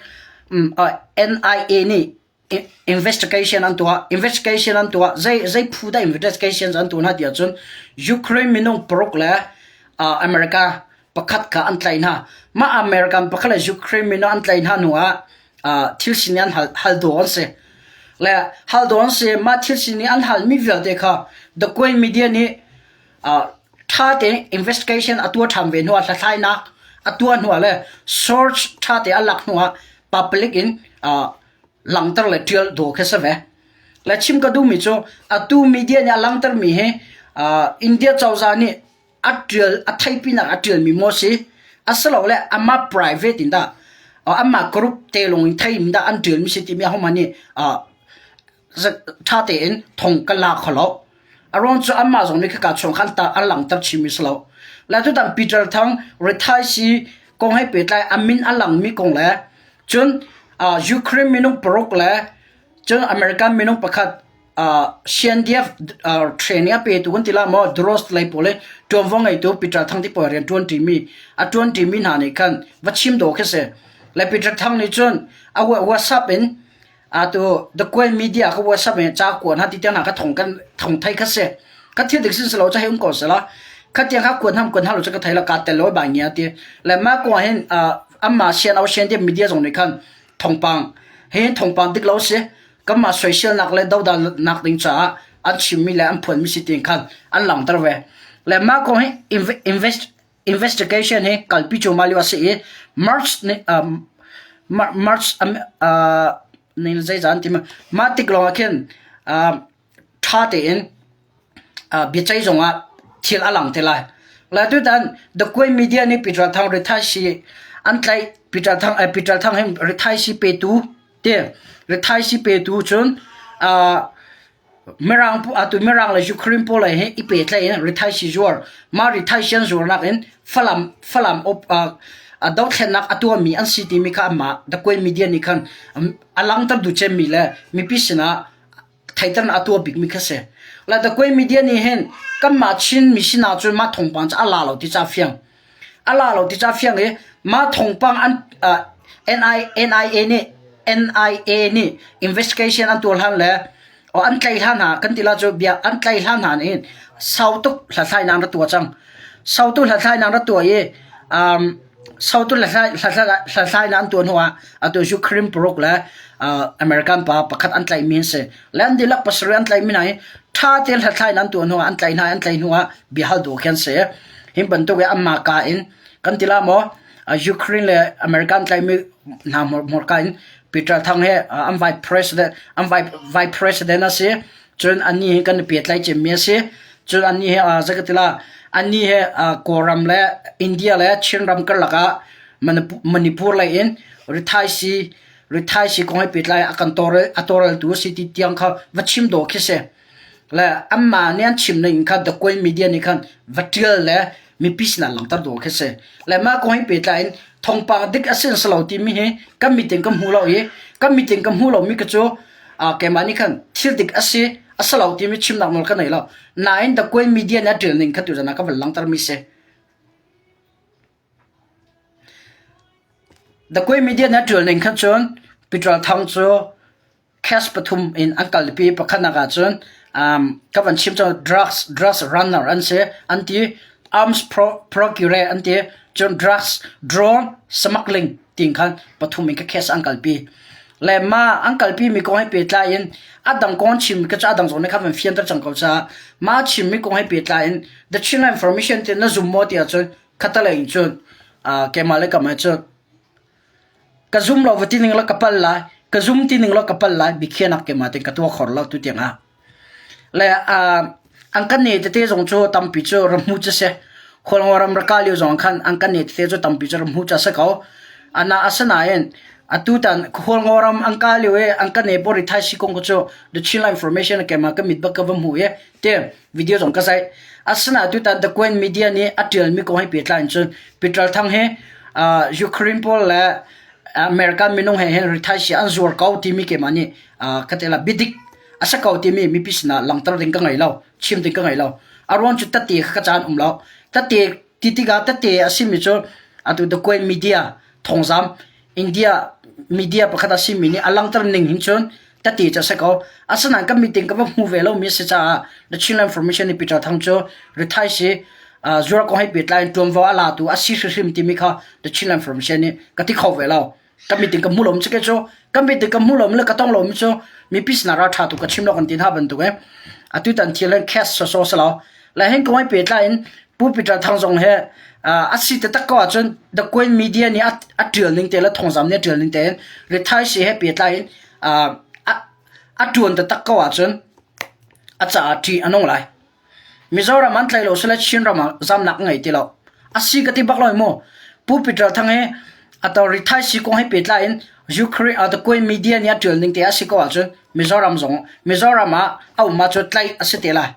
S1: um, uh, NIA nih investigation an tuah. Investigation an tuah. Zei zei phu dah investigation an tuah hna ti ahcun Ukraine minung paruk le uh, America pakhat kha an tlaih hna. Mah American pakhat le Ukraine minung an tlaih hna hnu ah thil sining an hal, hal dawh an si. Le hal dawh an si. Mah thil sining an halmi vialte kha The Queen Media nih ṭha Ṭha tein investigation a tuah ṭhan ve hnuah hlathlainak a tuah hnuah le source ṭha te a lak hnuah public in langhter le ṭial dawh khi si ve. Le chim ka duhmi cu atu media nih a langhtermi hi India cozah nih a ṭial a theihpinak a ṭialmi maw si asilole amah private in dah amah group te lawng in thei in dah an ṭialmi si timi ahohmanh nih ṭha tein thong kan la kho lo. A ruang cu anmah zong nih khika chung khan an langhter chimmi si lo. Le tutan Peter Thang rithaisi kong he pehtlai a min a langmi kong le cun Ukraine minung paruk le cun American minung pakhat CNDF training a petu kan ti la maw Duros lei pawl i ṭuanvo ngeitu Peter Thang ti pawl rian ṭuan ṭimi a ṭuan ṭimi hna nih khan va chim dawh khi si. Le Peter Thang nih cun a WhatsApp in Atu The Queen Media ka WhatsApp in ca kuan ha ti tiang hna ka thong kan thong thei kha si. Ka thil dik sin selo cha hei um ko sela. Kha tiang kha kuan ham kuan ha lo cha ka thei la ka tel lo ba ngia ti. Le ma ko hin amma sian au sian ti media zong nih khan thongpang he thongpang dik lo si. Kanmah soisel nak le dodal nak ding caah an chimmi le an phuanmi si tin khan an langter ve. Le mah kong hi invest investigation hi kalpi cuahmah lio a si i March ni um, March um, uh, ni zeizah an ti ma mah tik lawng ah khin uh, ṭha tein uh, biaceih zong ah thil a lang te lai. Lai tutan The Queen Media nih Peter Thang rithaisi an tlaih Peter Thang eh, Peter Thang hi rithaisi petu ti rithaisi petu cun uh, Mirang atu Mirang le Ukraine pawl he i pehtlaih in rithaisi zuar mah rithaisi an zuarnak in Falam Falam op uh, dothlennak a tuahmi an si timi kha amah The Queen Media nih khan a langhter duh cemmi le mipi sinah theihternak a tuah bikmi kha si. La The Queen Media nih hin kanmah Chin mi sinah cun mah thawngpang cu a la lo ti ca fiang. A la lo ti ca fiang i mah thawngpang an uh, NI, NIA nih NIA nih investigation an tuah hlan le o an tlai hlan hna kan ti la cu bia an tlai hlan hna nih sau tuk hlathlainak an ra tuah cang. Sau tuk hlathlainak an ra tuah i um, sau tuk hlathlainak an tuah hnu ah atu Ukraine paruk le uh, American pa pakhat an tlaihmi an si. Le an dihlak pasarih an tlaihmi hna hi ṭha tein hlathlainak an tuah hnu ah an tlaih hna an tlaih hnu ah bia hal dawh khi an si. Hi bantuk i anmah ka in kan ti la maw Ukraine le American tlaihmi hna hmurka in Peter Thang he an vice president an vice president a si. Cun annih hi kan i pehtlaih cemmi a si. Cun annih he zei ka ti la annih he Kawlram le India le Chinram karlak ah Manipur lei in rithaisi rithaisi kong he pehtlai a kan tawlrel a tawlreltu a si ti tiang kha va chim dawh khi si. Le anmah nih an chim ning kha The Queen Media nih khan va ṭial le mipi sinah langhter dawh khi si. Le mah kong he pehtlai in thawngpang dik a si si lo timi hi kan mit in ka hmu lo i kan mit in ka hmu lomi ka cu keimah nih khan thil dik a si a si lo timi chimnak nawl ka nei lo. Nain The Queen Media nih a ṭial ning kha tuzan ah ka van langhtermi si. The Queen Media nih a ṭial ning khan cun Peter Thang cu Cash pathum in an kalpi. Pakhatnak ahcun um, ka van chim cang drugs drugs runner an si an ti arms pro procure an ti cun drugs drone smuggling tin khan pathum in ka case an kalpi. Le ma an kalpi mi kong he pehtlai in a dang kong chim ka cu a dang zong nih kha van fianter cang ko caah ma chim mi kong he pehtlai in the Chin information ti na zum maw ti ahcun khatalei in cun uh, keimah le kamah cun Ka zum lo va ti ning law ka pal lai. Ka zum ti ning law ka pal lai. Biakhiahnak keimah tein ka tuah khor lo tu tiang ah. Le uh, an kan ne tete zong cu tampi cu ramhu cu si. Khualngo ram raka lio zong khan an kan ne tete cu tampi cu ramhu cu a si ko. Ana asinain atu tan khualngo ram an ka lio i an kan ne bori thai si kong cu the Chin Information keimah ka mit bak ka va hmu i te video zong ka zai. Asina tutan The Queen Media nih a ṭialmi kong he pehtlai in cun Peter Thang hi uh, Ukraine pawl le American minung he hin rithaisi an zuar ko timi keimah nih uh, ka tela biadik a si ko timi mipi sinah langhter ding ka ngei lo, chim ding ka ngei lo. A ruang cu tate kha ka caan um lo. Tate ti tikah tate a simi cu atu The Queen Media thawngzam India media pakhat a simi nih a langhter ning hin cun tati cu a si ko. Asinain kan meeting ka va hmu ve lomi a si caah The Chinland Information nih Peter Thang cu rithai si zuar kong he pehtlai in ṭuanvo a latu a si hrimhrim timi kha The Chinland Information nih ka ti kho ve lo. Ka meeting ka hmu lomi cu cu ka meeting ka hmu lomi le ka tong lomi cu mipi sinah ralṭha tu ka chim lo kan ti hna bantuk in atu tan thil hin cash soso si lo. Le hin kong he pehtlai in. Pu Peter Thang zong he a si taktak ko ahcun The Queen Media nih a ṭial ning te le thawngzam nih a ṭial ning tein rithaisii he pehtlai in a ṭuan taktak ko ahcun a caah ṭih a nung lai. Mizoram an tlaih lo sile Chinram ah zamnak a ngei ti lo. A si ka ti bak lo mu. Pu Peter Thang hi ato rithaisii kong he pehtlai in Ukraine uh, The Queen Media nih a ṭial ning te a si ko ahcun Mizoram zong Mizoram ah a um ahcun tlaih a si te lai.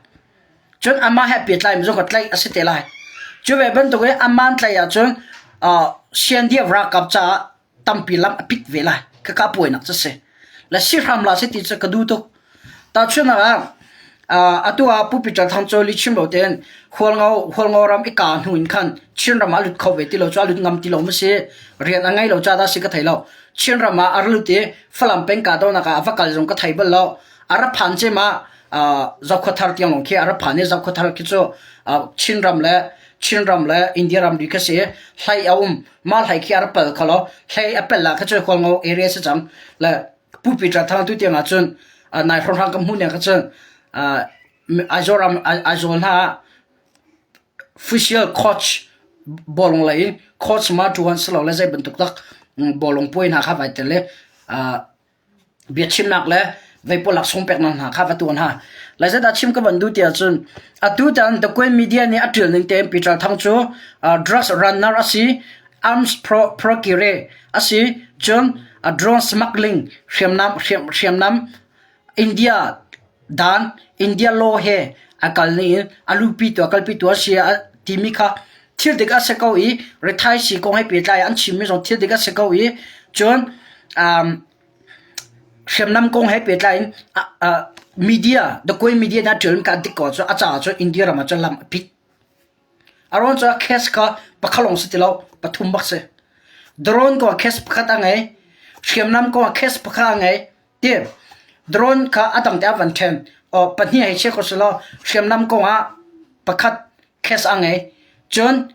S1: Cun amah he pehtlai mi zong kha tlaih a si te lai. Cu ve bantuk in amah an tlaih ahcun uh, CNDF ralkap caah tampi lam a pit ve lai. Khakha puainak cu si. Le si hram la si ti cu ka duh tuk. Tahchunhnak ah uh, atu ah Pu Peter Thang cu lihchim lo tein Hualngo Hualngo ram i ka hnu in khan Chin ram ah a lut kho ve ti lo cu a lut ngam ti lo ma si rian a ngei lo ca dah si ka thei lo. Chin ram ah a ra lut i Falam peng ka donak ah a va kal zong ka thei bal lo. A ra phan cem ah Zokhawthar tiang lawng khi a ra phan i Zokhawthar khi cu Chinram le Chinram le India ramri khi si hlei a um mah hlei khi a ra pal kho lo hlei a pel ah kha cu Hualngo area si cang le Pu Peter Thang tu tiang ah cun nai hrawnghrang ka hmuh ning kha cun Aizawl ram Aizawl hna ah official coach bawlung lei in coach ma ṭuan si lo le zei bantuk tak bawlung puai hna kha vai tel i biachimnak le veipawl laksawng peknak hna kha va tuah hna. Lai zeidah chim ka van duh ti ahcun atu tan The Queen Media nih a ṭial ning tein Peter Thang cu drugs runner a si, arms pro procure a si, cun drone smuggling hriamnam hriamnam India dan India law he a kal ning in a lupi tu a kalpi tu a si timi kha thil dik a si ko i rithaisii kong he pehtlai an chimmi zong thil dik a si ko i cun um, hriamnam kong he pehtlai in media the koi media na ṭial ka dik ko cu a caah cun India ram ah cun lam a pit. A ruang cu case kha pakhat lawng si ti lo pathum bak si. Drone kong ah case pakhat a ngei, hriamnam kong ah case pakhat a ngei, Ti drone kha a dang te ah van ṭhen. Aw pahnih hei chia ko selaw hriamnam kong ah pakhat case a ngei. Cun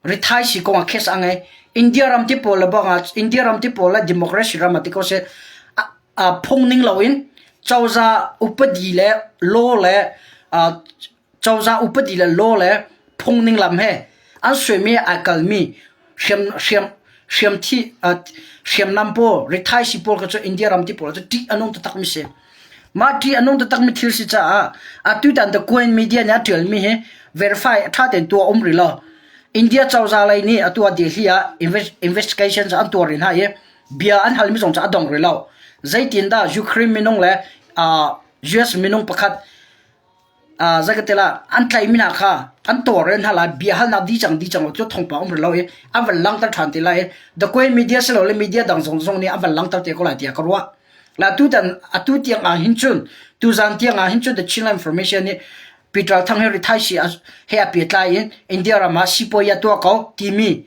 S1: rithaisii kong ah case a ngei. India ram ti pawl le bang ah India ram ti pawl le democracy ram ah ti ko seh a, a phung ning loin cozah upadi le law le cozah upadi le law le phung ning lam he an suaimi ai kalmi hriam hriam hriam thi hriamnam pawl rithaisi pawl kha cu India ram ti pawl cu ṭih a nung taktak mi si. Mah ṭih a nung taktak mi thil si caah atu tan the Coin media nih a ṭialmi hi verify a ṭha tein tuah um rih lo. India cozah lei nih atu ah Delhi ah investigation an tuah rih hna i bia an halmi zong cu a dong rih lo. Zeitindah Ukraine minung le US minung pakhat Zeikatilah an tlaihmi hna kha an tawlrel hna lai, bia halnak dih cang dih cang lo cu thawngpang um rih lo i an van langhter ṭhan te lai i The Koi media silole media dang zong zong nih an van langhter te ko lai tiah ka ruah. Le atutan atu tiang ah hin cun tuzan tiang ah hin cun The Chinland Information nih Peter Thang hi rithaisii he a pehtlai in India ram ah sipuai a tuah ko timi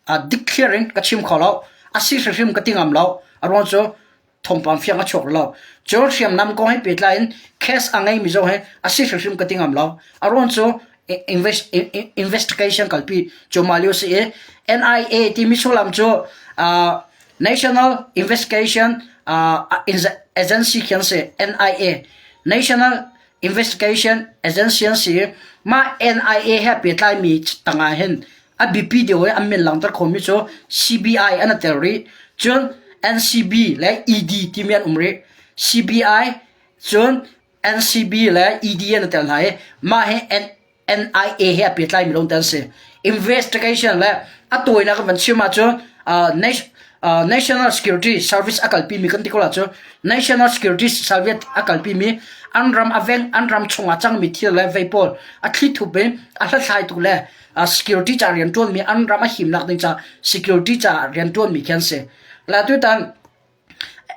S1: dikthliar in ka chim kho lo. A si hrimhrim ka ti ngam lo. A ruang cu thawngpang fiang a chuak lo. Cun hriamnam kong he pehtlai in case a ngeimi zong hi a si hrimhrim ka ti ngam lo. A ruang cu investigation kalpi cuahmah lio si i NIA timi sullam cu National Investigation Agency khi an si. NIA National Investigation Agency an si. Mah NIA he pehtlaimi tangah hin a biapi deuh i an min langhter khomi cu CBI an i tel rih. Cun NCB le ED timi an um rih. CBI cun NCB le ED an i tel hna i mah hi NIA he a pehtlaimi lawng te an si. Investigation le a tawinak kan van chim ahcun uh, uh, National Security Service a kalpimi kan ti ko la cu National Security Service a kalpimi an ram a veng an ram chungah cangmi thil le vei pawl a thlithup in a hlathlaitu le security ca rianṭuanmi an ram a himnak ding ca security ca rianṭuanmi khi an si. La tutan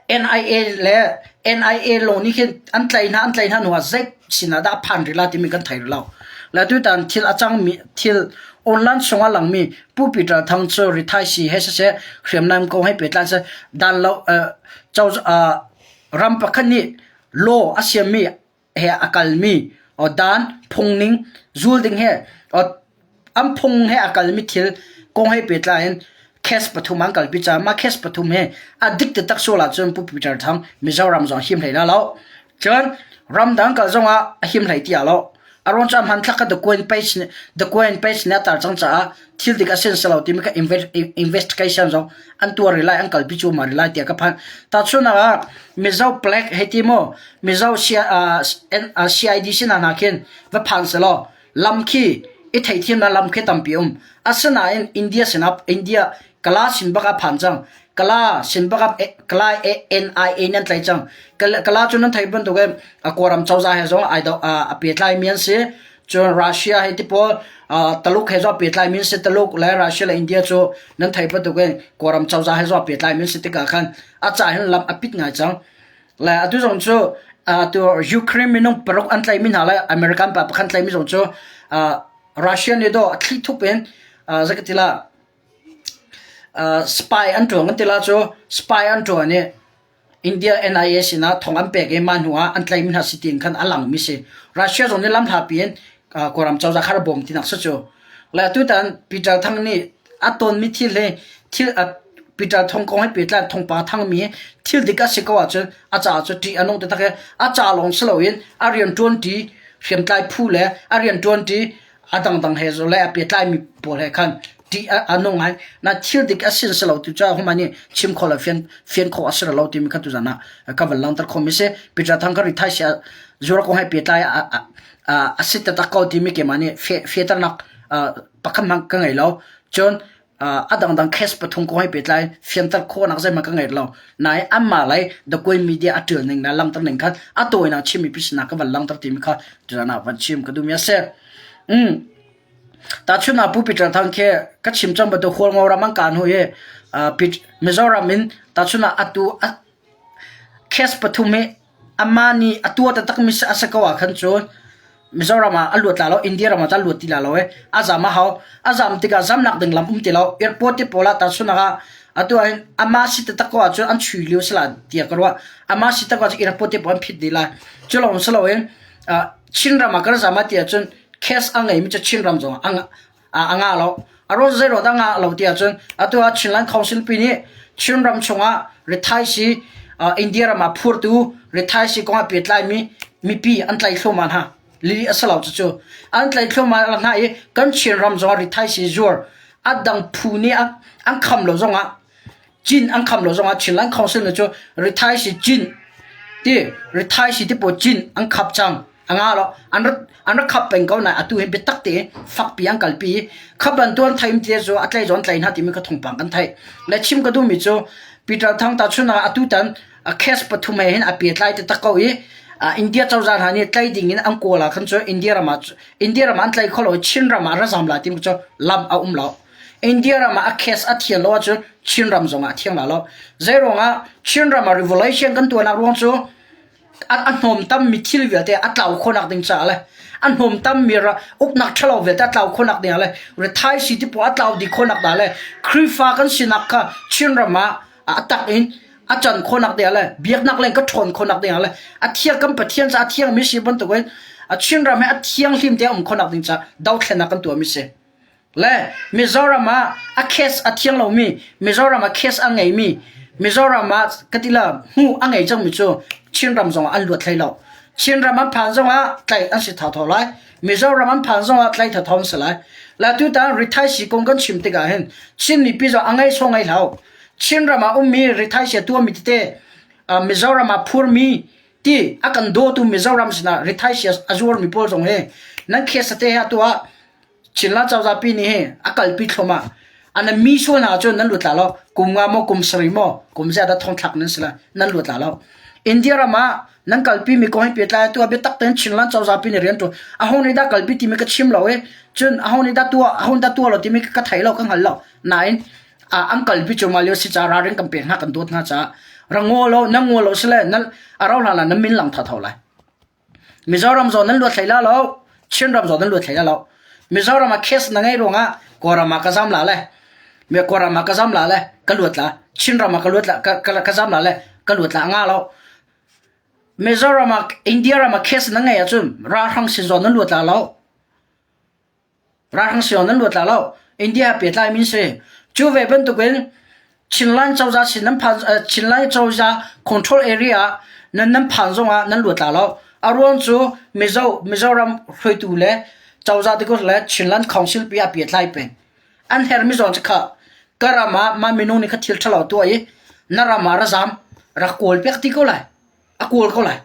S1: NIA le NIA law nih khin an tlaih hna an tlaih hna hnu ah zei sin ah dah a phan rih la timi kan thei rih lo. La tutan thil a cangmi thil online chungah langmi Pu Peter Thang cu rithaisii he siseh hriamnam kong he pehtlai seh dan lo ram pakhat nih law a siammi he a kalmi dan phungning zul ding he an phung he a kalmi thil kong he pehtlai in case pathum an kalpi caah mah case pathum he a dik taktak sual ahcun Pu Peter Thang Mizoram zong him hlei la lo. Cun ramdang kal zongah a him hlei ti lo. A ruang cu a hmanthlak kha The Coin Page nih The Coin Page nih a tar cang caah thil dik a sin si lo timi kha investigation zong an tuah rih lai, an kalpi cuahmah rih lai tiah ka phan. Tahchunhnak ah Mizo Plague hei ti maw Mizo CID sinah hna khin va phan selaw lam khi i theihthiamnak lam khi tampi um. Asinain India sinah India Kala sin bak ah phan cang. Kala sin bak ah Kala NIA nan tlai cang. Kala cu nan theih bantuk in a Kawlram cozah he zong ai do a pehtlai mi an si. Cun Russia he ti pawl Taluk he zong pehtlai mi an si. Taluk le Russia le India cu nan theih bantuk in Kawlram cozah he zong pehtlai mi an si tikah khan a ca hin lam a pit ngai cang. Le atu zong cu atu Ukraine minung paruk an tlaih mi hna le American pa pakhat tlaih mi zong cu Russia nih dawh a thli thup in zakatila Spy an ṭuan kan ti la cu spy an ṭuan i India NIA sinah thong an pek i mah hnu ah an tlaihmi hna si tiin khan a langmi si. Russia zong nih lamhlapi in Kawlram cozah kha a bawm tinak si cu. Le tutan Peter Thang nih a tonmi thil hi thil Peter Thong kong he pehtlai thawngpang a thangmi thil dik a si ko ahcun a caah cu ṭih a nung taktak i a ca lawng si loin a rianṭuanṭi hriamtlai phu le a rianṭuanṭi a dangdang he le a pehtlaimi pawl he khan ṭih a nung ngai. Na thil dik a sin si lo tu cu huma nih chim kho le fian fian khawh a si lo timi kha tuzan ah ka van langhter khomi si. Peter Thang ka rithai sia zura kong he pehtlai a si taktak ko timi keimah nih fehternak pakhat hmanh ka ngei lo. Cun a dangdang case pathum kong he pehtlai fianter khawhnak zeihmanh ka ngei lo. Nain anmah lei The Queen Media a ṭial ning le langhter ning khan a tawinak chimmi pisinak ka van langhter timi kha tuzan ah van chim ka duhmi a si. Tahchunhnak Pu Peter Thang khi ka chim cang bantuk Hualngo ram an kaan hnu i Mizoram in tahchunhnak atu case pathum hi amah nih a tuah taktakmi a si ko ahkhan cun Mizoram ah a luat la lo, India ram ah cun a luat ti la lo i a zam a hau. A zam tikah zamnak ding lam um ti lo. Airport te pawl ah tahchunhnak ah atu ahhin amah si taktak ko ahcun an chui lio si la tiah ka ruah. Amah si tak ahcun airport te pawl an phit dih lai. Cu lawng si loin Chinram ah kan zam ah ti ahcun case a ngeimi cu Chinram zong ah a ngah lo. A ruang zeiruang dah ngah lo ti ahcun atu ah Chinland Council pi nih Chinram chungah rithaisii India ram ah phurtu rithaisii kong ah pehtlaimi mipi an tlaih thluahmah hna. Lili a si lo cucu. An tlaih thluahmah hna i kan Chinram zongah rithaisii zuar a dang phu nih an kham lo zongah cin an kham lo zongah Chinland Council nih cu rithaisii cin ti rithaisii ti pawl cin an khap cang. A nga lo an rak an rak khap peng ko nain atu hi biatak tein fakpi an kalpi i kha bantuk an theim ti cu a tlei zawn tlei hna timi kha thawngpang kan theih. Le chim ka duhmi cu Peter Thang tahchun ah atu tan a case pathum he hin a pehtlai taktak ko i India cozah hna nih tlai ding in an kawl ah khan cu India ram ah India ram ah an tlai kho lo i Chin ram ah ra zam lai timi cu lam a um lo. India ram ah a case a thian lo ahcun Chin ram zong ah a thiang la lo. Zei ruangah Chin ram ah revolution kan tuahnak ruang cu a hnawmtammi thil vialte a tlau khawhnak ding caah le a hnawmtammi uknak ṭhalo vialte a tlau khawhnak ding ah le rithaisii ti pawl a tlau dih khawhnak dah le Khrihfa kan sinak kha Chinram ah a tak in a can khawhnak ding ah le biaknak leng ka ṭhawn khawhnak ding ah le a thiang kan Pathian caah a thiangmi si bantukin a Chinram hi a thianghlim te a um khawhnak ding caah dothlennak kan tuahmi si. Le Mizoram ah a case a thiang lomi, Mizoram ah case a ngeimi, Mizoram ah ka ti la hmuh a ngei cangmi cu Chinram zongah an luat hlei lo. Chinram an phan zongah tlaih an si thotho lai. Mizoram an phan zongah tlaih thotho an si lai. La tutan rithaisi kong kan chim tikah hin Chin mipi zong a ngei sawh ngei hlah. Chinram ah ummi rithaisi a tuahmi tete Mizoram ah phurmi ti a kan dawtu Mizoram sinah rithaisi a zuarmi pawl zong hi nan case te he atu ah Chinland cozah pi nih hi a kalpi thluahmah. An mi sual hna cun nan lut la lo. Kum nga maw, kum sarih maw, kum zeiah dah thongthlak nan si lai, nan lut la lo. India ram ah nan kalpi mi kong hi pehtlai tuah biatak tein Chinland cozah pi nih rian ṭuan. Aho nih dah kalpi timi ka chim lo i, cun aho nih dah tuah, aho nih dah tuah lo timi ka thei lo, ka hngal lo. Nain an kalpi cu mah lio si caah ralring kan pek hna, kan dawt hna caah ra ngaw lo, nan ngaw lo sile nan a rau hlan ah nan min lang thotho lai. Mizoram zawn nan luat hlei la lo, Chinram zawn nan luat hlei la lo. Mizoram ah case na ngei ruangah Kawlram ah ka zam la le, Kawlram ah ka zam la le ka luat la, Chinram ah ka luat la ka, ka, ka zam la le ka luat la nga lo. Mizoram ah India ram ah case na ngei ahcun ralhrang sin zawn nan luat la lo. Ralhrang siong nan luat la lo. India pehtlai min si. Cu ve bantukin Chinland cozah sin nan phan Chinland cozah control area nan nan phan zongah nan luat la lo. A ruang cu Mizo Mizoram hruaitu le cozah tikulh le Chinland Council pi ah pehtlai peng. An hermi zawn cu kha ka ram ah mah minung nih kha thil ṭhalo tuah i na ram ah ra zaam rak kawl piak ti ko lai. A kawl ko lai.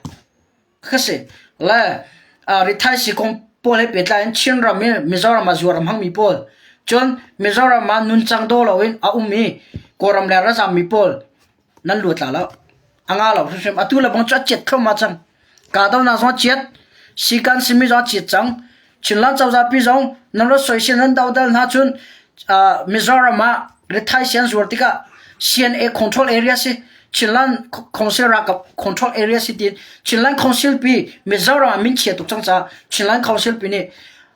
S1: Ka si. Le rithaisii kong pawl he pehtlai in Chinram i Mizoram ah zuar a hmangmi pawl cun Mizoram ah nuncang daw loin a um i Kawlram le razaammi pawl nan luat la lo. A nga lo hrimhrim. Atu le bang cu a ciat thluahmah cang. Kahdohnak zong a ciat. Sikan simi zong a ciat cang. Chinland cozah pi zong nan rat soisel nan dodal hna cun Mizoram ah rithaisii an zuar tikah CNA control area si Chinland Council ralkap control area si tiin Chinland Council pi Mizoram ah min chia tuk cang caah Chinland Council pi nih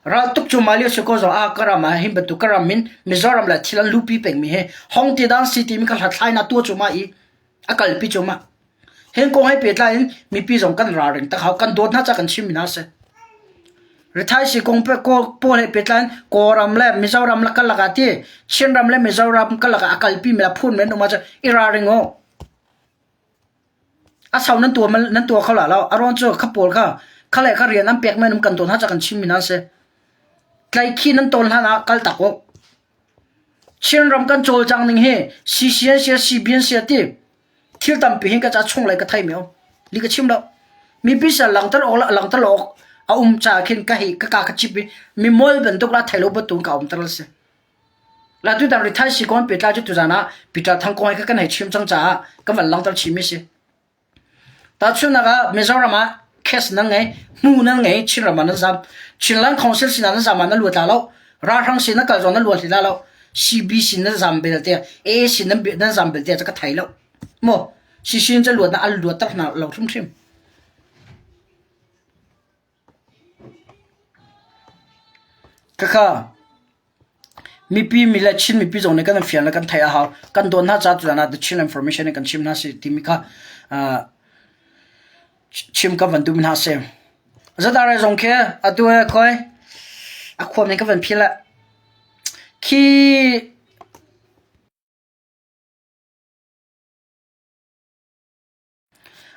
S1: raltuk cu mah lio si ko zong ah ka ram ah hin bantuk ka ram min Mizoram le thil an lupi pengmi hi hong ti dang si timi ka hlathlainak tuah cu mah i a kalpi cu mah Hin kong he pehtlai in mipi zong kan ralring tak hau. Kan dawt hna ca kan chimmi hna a si. Rithaisii kong pawl he pehtlai in Kawlram le Mizoram le karlak ah ti Chinram le Mizoram karlak ah a kalpi mi le phun men um ahcun i ralring u. A sau nan tuah nan tuah kho la lo. A ruang cu kha pawl kha kha le kha rian an pek men um kan dawt hna ca kan chimmi hna a si. Tlaikhi nan tawn hlan ah kal tak u. Chinram kan cawlcang ning hi CCN sia CBN sia ti thil tampi hin ka ca chung lei ka thei mi um li ka chim lo mipi sal langter awk langter awk a um ca khin ka hi ka ka ka chip i mi mol bantuk la thei lo bantuk ka um ter si la tu dang rithai si kon petla chu tu zana Peter Thang kong hi ka kan hei chim cang caah ka van langter chim mi si Tahchunhnak ah Mizoram ah case nan ngei, hmu nan ngei, Chinram ah nan zam. Chinland Council sinah nan zam ah nan luat la lo. Ralhrang sin nan kal zong nan luat hlei la lo. CB sin nan zam belte, AA sin nan, nan zam belte cu ka thei lo. Maw? CC in luat na an luat tak hna lo hrimhrim. Khakha Mipi mi le Chin mipi zong nih kan fian le kan theih a hau. Kan dawt hna caah tutan ah The Chin Information in kan chim hna si timi kha chim ka van duh mi hna si. Zadare zong khi atu he khoi a khuam ning ka van phil ah khi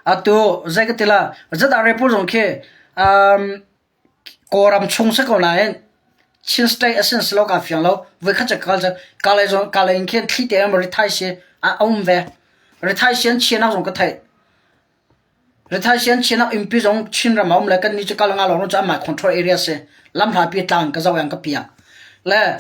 S1: Atu zei ka ti la, ZRA pawl zong khi um, Kawlram chung si ko nain Chin state a sin si lo kaa fiang lo. Voikhat cu ka kal cang. Kalay zong Kalay in khin thli te in rithai si a um ve. Rithai si an chianak zong ka theih. Rithai si an chianak innpi zong Chinram a um le kannih cu kal nga lawng cu anmah control area si. Lamhlapi tlang ka zoh yang ka piah. Le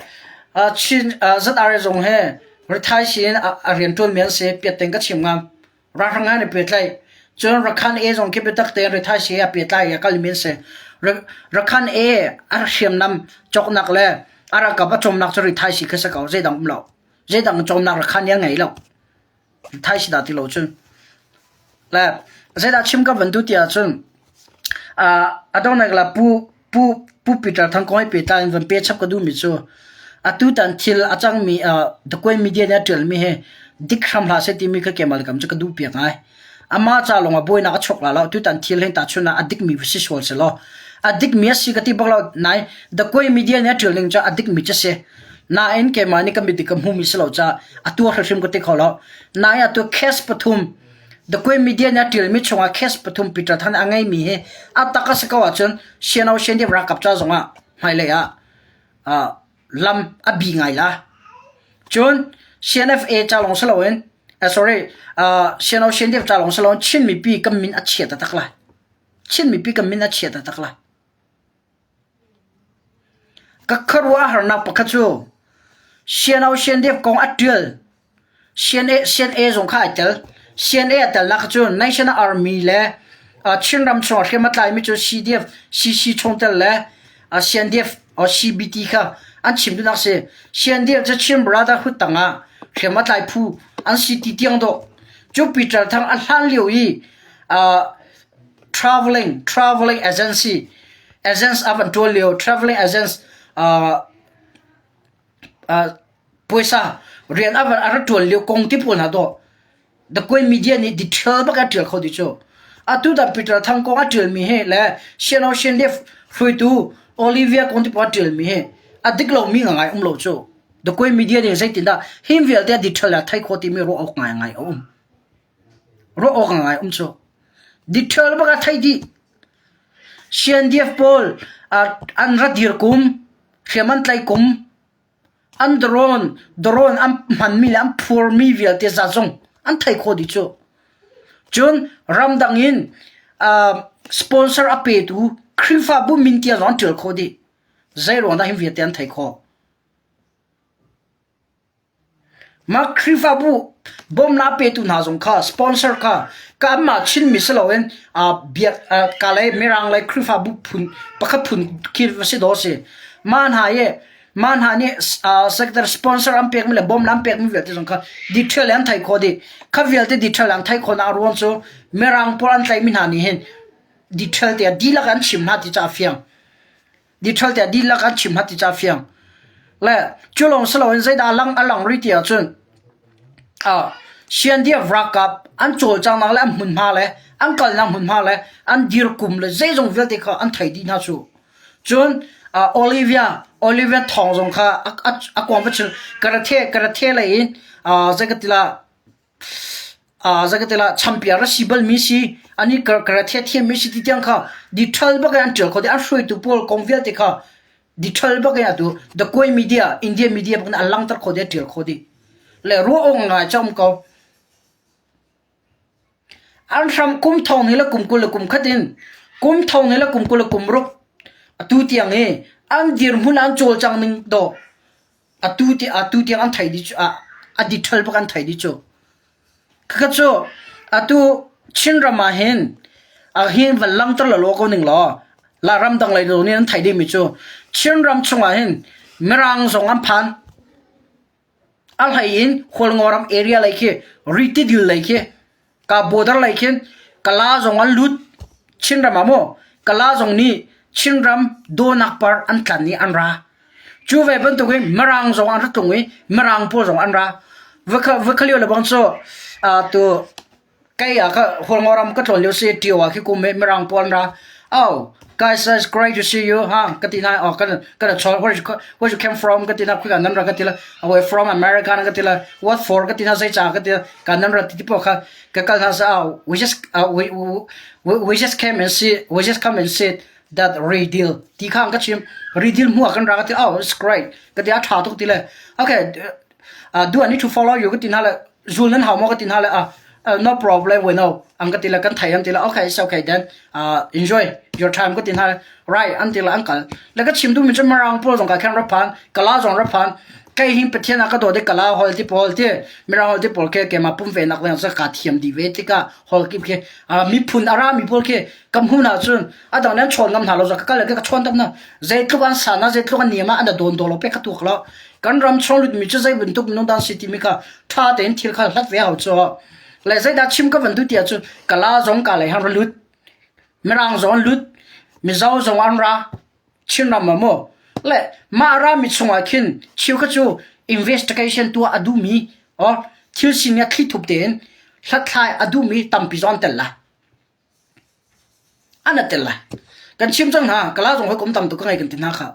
S1: uh, Chin uh, ZRA zong he rithai si in a, a riantuan mi an si piat ka chim ngam. Ralhrang an i pehtlaih. Cun Rakhan A zong khi biatak tein rithaisii a pehtlai i a kalmi an si. Rakhan A a hriamnam cawknak le a ralkap a cawmnak cu rithaisii khi si ko, zeidang um lo. Zeidang cawmnak Rakhan nih a ngei lo. Rithaisii dah ti lo cun. Le zeidah chim ka van duh ti ahcun a donghnak la Pu Pu Pu Peter Thang kong he pehtlai in van pe chap ka duhmi cu atutan thil a cangmi The Koi Media nih a ṭialmi hi dik hram hlah seh timi kha keimah le kam cu ka duh piak ngai. Amah ca lawng ah buainak a chuak la lo. Tutan thil hin tahchun ah a dikmi va si sual seh law a dikmi a si ka ti bak lo. Nain The Koi Media nih a ṭial ning cu a dikmi cu a si. Nain keimah nih ka mit ka hmumi si lo caah a tuah hrimhrim ka ti kho lo. Nain atu case pathum The Koi Media nih a ṭialmi chungah case pathum Peter Than a ngeimi hi a tak a si ko ahcun Siano Siandip ralkap ca zongah hmailei ah lam a bi ngai la. Cun CNFA ca lawng si loin sorry Siano Siandip ca lawng si loin Chin mipi kan min a chia taktak lai. Chin mipi kan min a chia taktak lai. Ka khuaruahharnak pakhat cu Siano Siandip kong a ṭial CNA, CNA zong kha ai tel. CNA a telnak kha cu National Army le Chinram chung ah hriam a tlaimi cu CDF, CC chungtel le CNDF or CBT kha an chim duhnak si. CNDF cu Chin Brotherhood tangah hriam a tlai phu an si ti tiang dawh. Cu Peter Thang a hlan lio i traveling traveling agency agents a van ṭuan lio traveling agents uh, Puaisa rian a ra ṭuan lio kong ti pawl hna dawh The Koi Media nih detail bak a ṭial kho ti cu. Atu dah Peter Thang kong a ṭialmi hi le Siano Shenlef hruaitu Olivia kong ti pawl a ṭialmi hi a dik lomi ngai um lo cu. The Koi Media nih zeitindah him vialte a detail a thei kho timi ruah awk ngaingai a um. Ruah awk ngai um cu. Detail bak a thei dih. CNDF pawl an ra dir kum, hriam an tlaih kum, an drone, drone an hmanmi le an phurmi vialte zat zong an theih khawh dih cu. Cun ramdang in sponsor a petu Khrihfabu min tiang zong an ṭial khawh dih. Zei ruang dah hi vialte an theih khawh? Mah Khrihfabu bawmhnak petu hna zong kha sponsor kha kanmah Chinmi si loin biak ka lei Mirang lei Khrihfabu phun pakhat phun khi va si dawh a si. Mah hna i mah hna nih secretary sponsor an pekmi le bawmhnak an pekmi vialte zong kha detail an theih khawh dih. Kha vialte detail an theih khawhnak a ruang cu Mirang pawl an tlaihmi hna nih hin detail te dihlak an chim hna ti cu a fiang. Detail te dihlak an chim hat ti ca fiang. Le cu lawng si loin zeidah lang a lang rih ti ahcun ah CNDF ralkap an cawlcanghnak le an hmunhma le an kalnak hmunhma le an dirkum le zeizong vialte kha an thei dih hna cu. Cun uh, Olivia Olivia Thawng zong kha a, a, a kuang va chil karathe karathe lei in uh, zei ka ti la Zakatela champion ra si balmi si ani karate thiammi si ti tiang kha detail bak in an ṭial kho dih. An hruaitu pawl kong vialte kha detail bak in atu the Koi media India media bak in an langhter kho dih an ṭial kho dih. Le ruah awk ngai cu a um ko. An hram kum thong hnih le kum 20 le kum khat in kum thong hnih le kum 20 le kum ruk atu tiang i an dirhmun an cawlcang ning dawh atu ti atu tiang an thei dih cu a detail bak an thei dih cu. Khakha cu atu Chinram ah hin hin van langter lawlaw ko ning law la ramdang lei nih an theih dingmi cu Chinram chungah hin Mirang zong an phan. A hlei in Hualngoram area lei khi Ritidil lei khi ka border lei khin Kala zong an lut Chinram ah maw Kala zong nih Chinram dawnak par an tlan i an ra. Cu ve bantukin Mirang zong an ra tlung i Mirang pawl zong an ra. Va lio le bang cu tu kei ah ka Hualngoram ka tlawn lio si Tio ah khi kum i Mirang pawl an ra. Oh, guys, it's great to see you. Ha, ka ti na oh kan kan chawn where you where you came from ka ti na khika nan ra ka ti la. Away from America ka ti la. What for ka ti na zei ca ka ti la. Kan nan ra ti ti po kha ka kal hna sa oh, we just uh, we, we we just came and see we just come and see that redeal ti kha ka chim redeal hmu ah kan ra ka ti oh it's great ka ti a tha tuk ti le okay uh, do I need to follow you ka ti hna le zul nan hau maw ka ti hna le ah uh, no problem we know ang ka ti le kan thai an ti le okay it's okay then uh, enjoy your time ka ti hna le right an ti le an kal le ka chim du mi chu marang pawl zong ka khan ra phan kala zong ra phan kai hin pathian a ka do de kala hol ti pawl ti mirang hol ti pawl ke ke ma pum ve nak le ka thiam di ve tika hol kip ke miphun ara mi pawl ke kam hun ah cun a dang nan chawn ngam hna lo ka kal le ka chawn tak na zeitluk an sa na zeitluk an niam ah an don do lo pe ka tuak lo kan ram chung lut mi chu zei bantuk minung dan si ti mi kha tha tein thil kha hlat ve hau chu le zeidah chim ka van du tia chu kala zong ka le hang lut mirang zong lut mizo zong an ra Chinram ah maw le mah rami chungah khin thil kha cu investigation tuah a duhmi or thil sining a thlithup tein hlathlai a duhmi tampi zong an tel lai. An a tel lai. Kan chim cang hna, kala zong hawikom tam tuk ka ngei kan ti hna kha.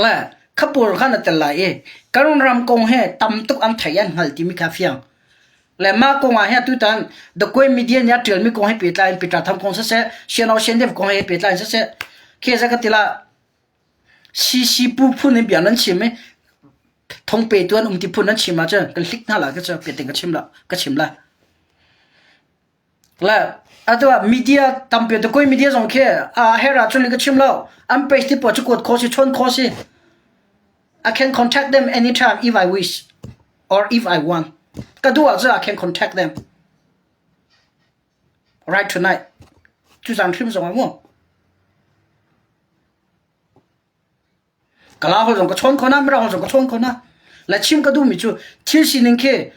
S1: Le kha pawl khan a tel lai i kan ram kong he tam tuk an thei an hngal timi kha fiang. Le mah kong ah hin tutan The Koi Media nih a ṭialmi kong he pehtlai in Peter Tham kong siseh, Siano Siandev kong he pehtlai in siseh, khi za ka ti la CC pu phun in bia nan chim i thong petu an um ti phun nan chim ahcun kan hlik hna la ka cu piating ka chim la ka chim lai. Le atu ah media tampi The Koi Media zong khi a her ahcun ka chim lo an page ti pawl cu kuat kho si chawn kho si I can contact them anytime if I wish or if I want. Ka duh ahcun I can contact them. Right tonight. Cu zan hrim zong ah mu. Kala hol zong ka chawn kho na, mirang hol zong ka chawn kho na. Le chim ka duhmi cu thil sining khi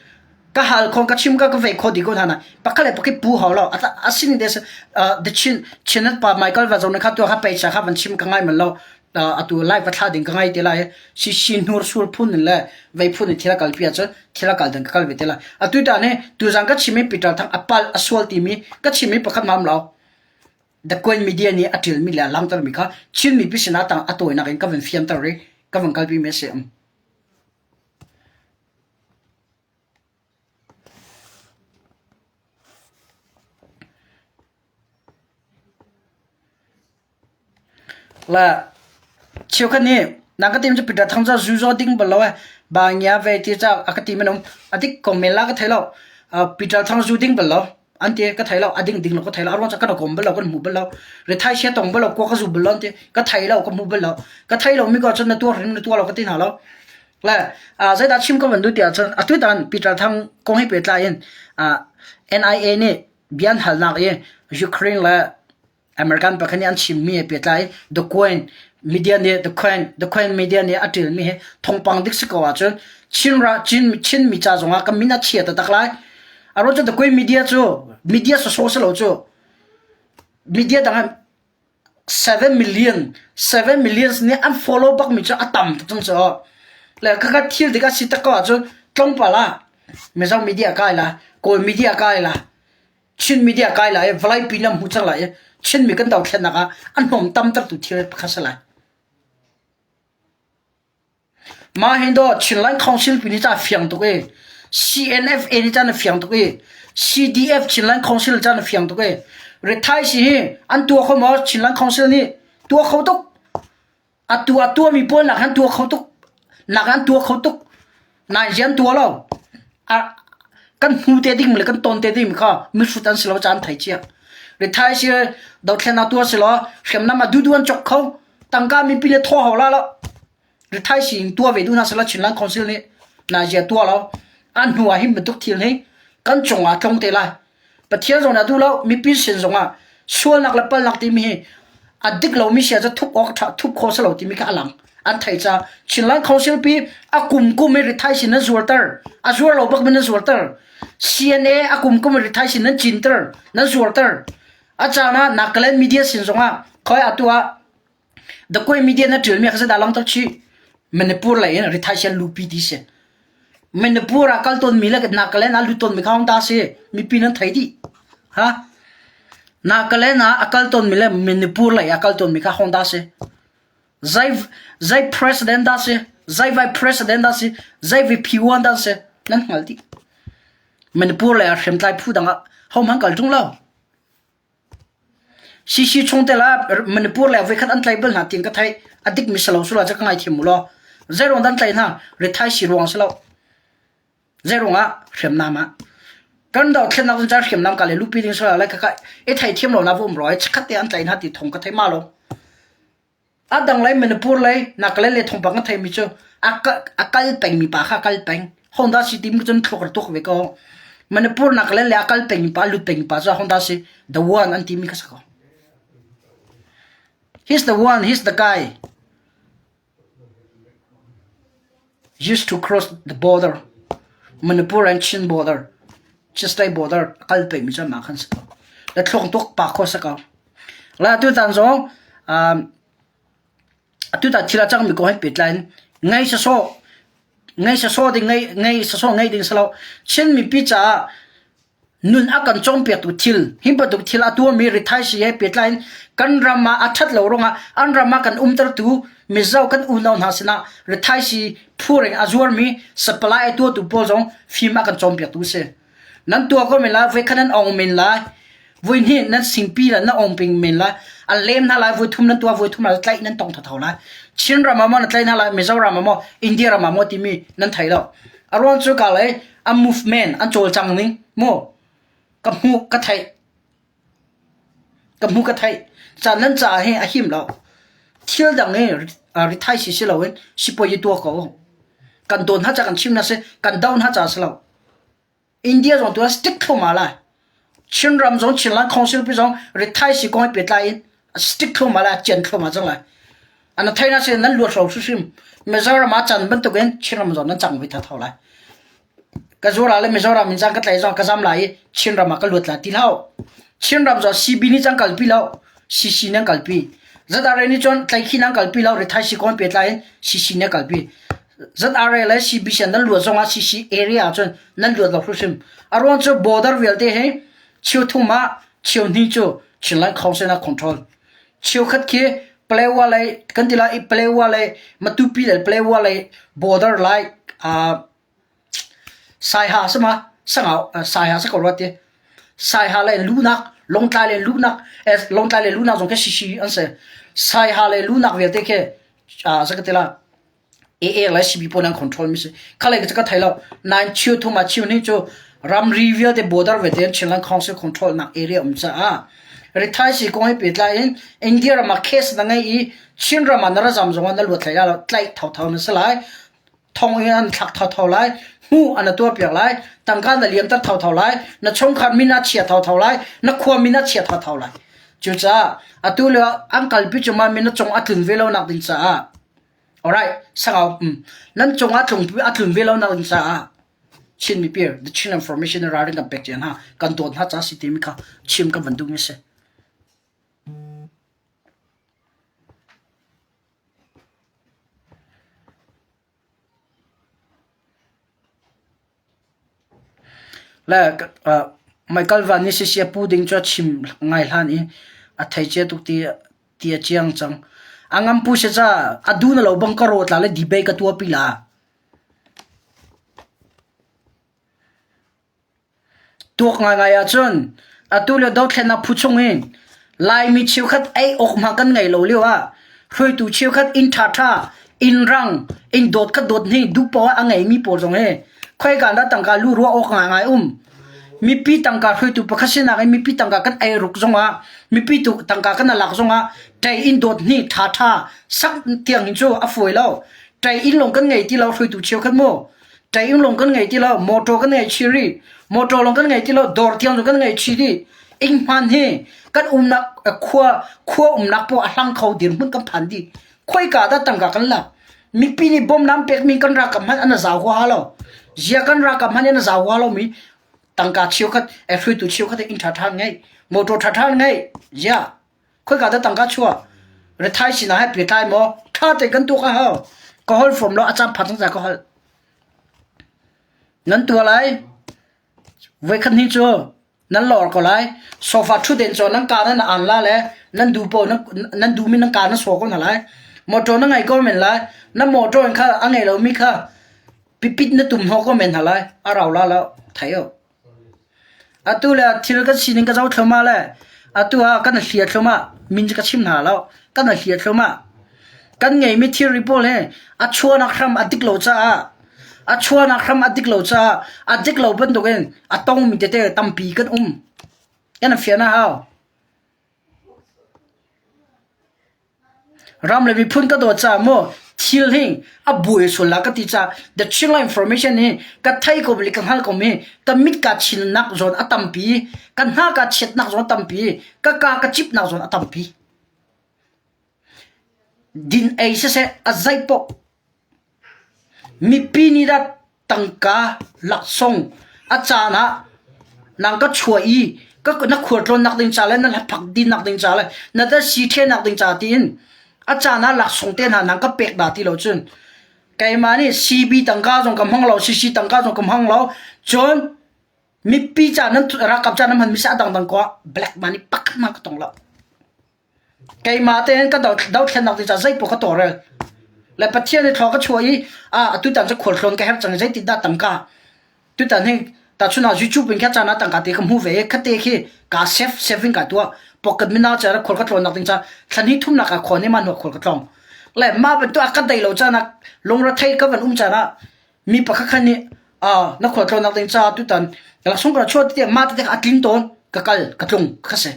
S1: ka hal kho ka chim ka ka vei kho di ko hna na pakhat le pakhat pu hau lo a sining des the chin chinat pa Michael va zong kha tu kha peisa kha van chim ka ngai man lo atu live va thla ding ka ngai te lai si si hnur sur phun in le vei phun in thil a kal pi ahcun thil a kal ding ka kal ve te lai atu ta ne tu zang ka chim i Peter Thang a pal a sual timi ka chim i pakhat mam lo The Coin Media nih a ṭialmi le a langhtermi kha Chin mipi sinah tang a tawinak in ka van fianter i ka van kalpi mi a si. Le cheukhat nih na ka tim cu Peter Thang cu zu zaw ding bal lo eh. Ba ngia ve ti ca a ka ti minung a dik ko men la ka thei lo. Peter Thang zu ding bal lo. An ti ka thei lo. A ding ding lo ka thei lo. A ruang cu kan kom bal lo kan hmu bal lo. Rithai sia tong bal lo kuak ka zu bal lo an ti. Ka thei lo ka hmu bal lo. Ka thei lo mi ko cun na tuar hrim na tuar lo ka ti hna lo. Le zeidah chim ka van duh ti ahcun atu tan Peter Thang kong he pehtlai in NIA nih bia an halnak i Ukraine le American pakhat nih an chimmi he pehtlai The Coin media nih The Coin The Coin media nih a ṭialmi hi thawngpang dik si ko ahcun Chin ra Chin Chinmi ca zongah kan min a chia taktak lai. A ruang cu The Coin media cu media sawsawh si lo cu media dang 7 million 7 millions nih an follow bakmi cu a tam tuk cang cu. Le khakha thil dik a si tak ko ahcun tlawmpal ah Mizo media kai la, Kawl media kai la, Chin media kai lai i vawleipi lam hmu cang lai i Chinmi kan dothlennak ah a hnawm tamtertu thil pakhat si lai. Mah hin dawh Chinland Council pi nih ca fiang tuk i CNFA nih ca na fiang tuk i CDF Chinland Council ca na fiang tuk i rithai si hi an tuah kho maw Chinland Council nih tuah kho tuk. Atu a tuahmi pawl nak an tuah kho tuk. Nak an tuah kho tuk. Nain zian tuah lo. A kan hmu te ding le kan ton te ding kha mihrut an si lo caan thei cia. Rithai si dothlen tuah si law hriamnam a dudu an chok kho. Tangka mipi le thaw hau la lo. Rithai si in tuah ve duh hna sela Chinland Council nih na zia tuah lo. An hnu ah hin bantuk thil hi kan cung ah tlong te lai. Pathian zong nih a duh lo, mipi sin zongah sualnak le palnak timi hi a dik lomi sia cu thup awk ṭha thup khawh si lo timi kha a lang. An theih caah Chinland Council pi a kum kum i rithai sin nan zuarter. A zuar lo bak mi nan zuarter. CNA a kum kum i rithai sin nan cinter, nan zuarter. A caan ah Nagaland media sin zongah khoi atu ah Dakwe media na ṭialmi kha zeidah langhter chih? Manipur lei in rithai sian lupi ti si. Manipur ah kal tawnmi le Nagaland ah lut tawnmi kha hong ta si. Mipi nan thei dih. Ha? Nagaland ah a kal tawnmi le Manipur lei ah kal tawnmi kha hong ta si. Zei zei president dah si? Zei vice president dah si? Zei VP1 dah si? Nan hngal dih. Manipur lei ah hriamtlai phu dang ah hohmanh kal ṭung lo. CC chungtel ah Manipur le voikhat an tlaih bal hna tiin ka theih. A dikmi si lo sula cu ka ngaithiam u law. Zeiruang dah an tlaih hna? Rithai si ruang si lo. Zeiruang ah? Hriamnam ah. Kan dothlennak cun hriamnam ka le lupi ding si lo lai khakha i theithiam lo na va um rua i chikkhat te an tlaih hna ti thong ka thei ma lo. A dang lei Manipur lei Nagaland lei thawngpang ka theimi cu a kal pengmi pa kha a kal peng. Honda si timi cun thluak rak tuak ve ko. Manipur Nagaland lei a kal pengmi pa a lut pengmi pa cu Honda si the one an timi kha si ko. He's the one, he's the guy. Used to cross the border, Manipur and Chin border, Chin state border a kal pengmi cu amah khan si ko. Le thluak tuk pa kho si ko. Le atutan zong atutan thil a cangmi kong he pehtlai in ngei sawsawh ngei sawsawh ding ngei ngei sawsawh ngei ding si lo. Chin mipi caah nun a kan cawnpiaktu thil hi bantuk thil a tuahmi rithaisii he pehtlai in kan ram ah a ṭhat lo ruangah an ram ah kan umtertu Mizo kan unau hna sinah rithaisii phuring a zuarmi supply a tuahtu pawl zong fim a kan cawnpiaktu a si. Nan tuah ko men lai, voikhat nan ong men lai, voihnih nan singpi le nan ong ping men lai, an lem hna lai, voithum nan tuah, voithum ah tlaih nan tong thotho lai. Chin ram ah maw na tlaih hna lai, Mizoram ah maw, India ram ah maw timi nan thei lo. A ruang cu ka lei an movement an cawlcang ning mu ka hmuh ka theih ka hmuh ka theih caan nan caah hi a him lo thil dang hi rithai si si loin sipuai i tuah ko kan dawn hna ca kan chim na si kan do hna ca si lo India zong tu stick thluahmah lai Chinram zong Chinland Council pi zong rithai si kong he pehtlai in stick thluahmah lai cian thluahmah cang lai An thei na sin nan luat hro hrimhrim. Mizoram ah can bantukin Chinram zong nan cang ve thatho lai. Ka zuara le Mizoram in cang ka tlai zong ka zam lai i Chinram ah ka luat lai ti hlah. Chinram zong CB nih cang kalpi lo, CC nan kalpi. ZRA nih cun tlaikhi nan kalpi lo, rithai si kawn pehtlai in CC nan kalpi. ZRA le CBC nan luat zong ah CC area ah cun nan luat lo hrimhrim. A ruang cu border vialte hi cheu thum ah cheu hnih cu Chinland Council ah control. Cheukhat khi Palewa lei kan ti lai i Palewa lei Matupi le Palewa lei border lai uh, Saiha sama sangau Saiha sa ko rua ti Saiha lei lunak Longtlai lei lunak eh, Longtlai lei lunak zong khi Sisi an si. Saiha le lunak vialte khi ah ka ti la AA le CB pawl an control mi si. Khalei ka ka thei lo. Nain chiu thum ah chiu ni cu ramri vialte border vialte an Chinland Council control nak area um caah rithai si kong he pehtlai in India ram ah case na ngei i Chin ram ah na ra zam zong ah na luat hlei lo tlaih thotho na si lai. Thong in an thlak thotho lai. Hmu an tuah piak lai. Tangka na liamter thotho lai. Na chungkhar min a chia thotho lai. Na khua min a chia thotho lai. Cucaah atu le an kalpi cu ma min a cung a tlun ve lo nak ding caah Alright, sangau nan cungah tlung a tlun ve lo nak ding caah Chin mipi the Chin information ralring kan pek cia hna kan dawt hna ca si timi kha chim kan van duh mi si. Le Michael Van nih sisi a pu ding cu a chim ngai hlan i a thei cia tuk ti ti a ciang cang. A ngam pu si ca a du na lo bang ka rawt la le debate ka tuahpi la. Tuak ngaingai ahcun atu le dothlennak phu chung in Laimi cheukhat ei awk hma kan ngei lo lio ah hruaitu cheukhat inn ṭhaṭha, inn rang, inn dawt khat dawt hnih duh poah a ngeimi pawl zong hi khoika dah tangka lu ruah awk ngaingai um. Mipi tangka hruaitu pakhat sinak in mipi tangka kan ei ruk zongah mipi tu tangka kan lak zongah ṭei inn dawt hnih ṭhaṭha sak tiang hin cu a fawi lo. Ṭei inn lawng kan ngei ti lo hruaitu cheukhat mu. Ṭaing lawng kan ngei ti lo, motor kan ngei chih rih. Motor lawng kan ngei ti lo, dawr tiang zong kan ngei chih dih. Inn hman hi kan umnak khua khua umnak poah a hlang kho dirhmun kan phan dih. Khoika dah tangka kan lak? Mipi nih bawmnak pekmi kan ralkap hmanh an zau huaha lo. Zia kan ralkap hmanh an zau huaha lomi tangka cheukhat, hruaitu cheukhat inn ṭhaṭha an ngei, motor ṭhaṭha an ngei. Zia Khoika dah tangka chuah? Rethai sinah he pehtlai maw? Ṭha tein kan tuak a hau. Ka holh fom lo a caan phan cang ka holh. Nan tuah lai. Voikhat hnih cu nan lor ko lai. Sofa ṭhutden cu nan ka nan an la le nan du po nan du mi nan ka na so ko hna lai. Motor na ngei ko men lai. Na motor in kha a ngei lomi kha pipit na tum ho ko men hna lai. A rau la lo. Thei o. Atu le thil kan sining ka zoh thluahmah le atu ah kan hlia thluahmah min cu ka chim hna lo kan hlia thluahmah kan ngeimi thilri pawl hi a chuahnak hram a dik lo caah a chuahnak hram a dik lo caah a dik lo bantukin a tongmi tete tampi kan um kan fian a hau. Ram le miphun ka dawt caah maw thil hi a buai sual la ka ti caah the Chinland information hi ka thei ko le ka hngal ko mi ka mit ka chinnak zawn a tampi ka hna ka chiatnak zawn a tampi ka ka ka cipnak zawn a tampi din ei siseh a zei poh Mipi nih dah tangka laksawng a caan ah nang ka chuah i ka na khualtlawnnak ding ca le na hlaphak dinnak ding ca le na dasi ṭhialnak ding ca tiin a caan ah laksawng te hna nang ka pek dah ti lo cun keimah nih CB tangka zong ka hmang lo CC tangka zong ka hmang lo cun mipi ca nan ralkap ca nan hman mi si a dangdang ko ah black money pakhat hmanh ka tong lo. Keimah tein ka dothlennak ding caah zeipaoh ka tawlrel. Le Pathian nih thlaw ka chuah i ah tutan cu khualtlawn ka herh cang i zeitindah tangka tutan hi tahchun ah YouTube in kha caan ah tangka te ka hmu ve i khate khi kaa save saving ka tuah pocket mina ca khual ka tlawnnak ding caah thla hnih thumnak ah khuan i mah hnuah khual ka tlawng. Le mah bantuk a ka dei lo caan ah lungrethei ka van um caan ah mi pakhat khan nih ah na khual tlawnnak ding caah tutan laksawng ka chuah tiah mah tete a tling tawn ka kal ka tlung kha si.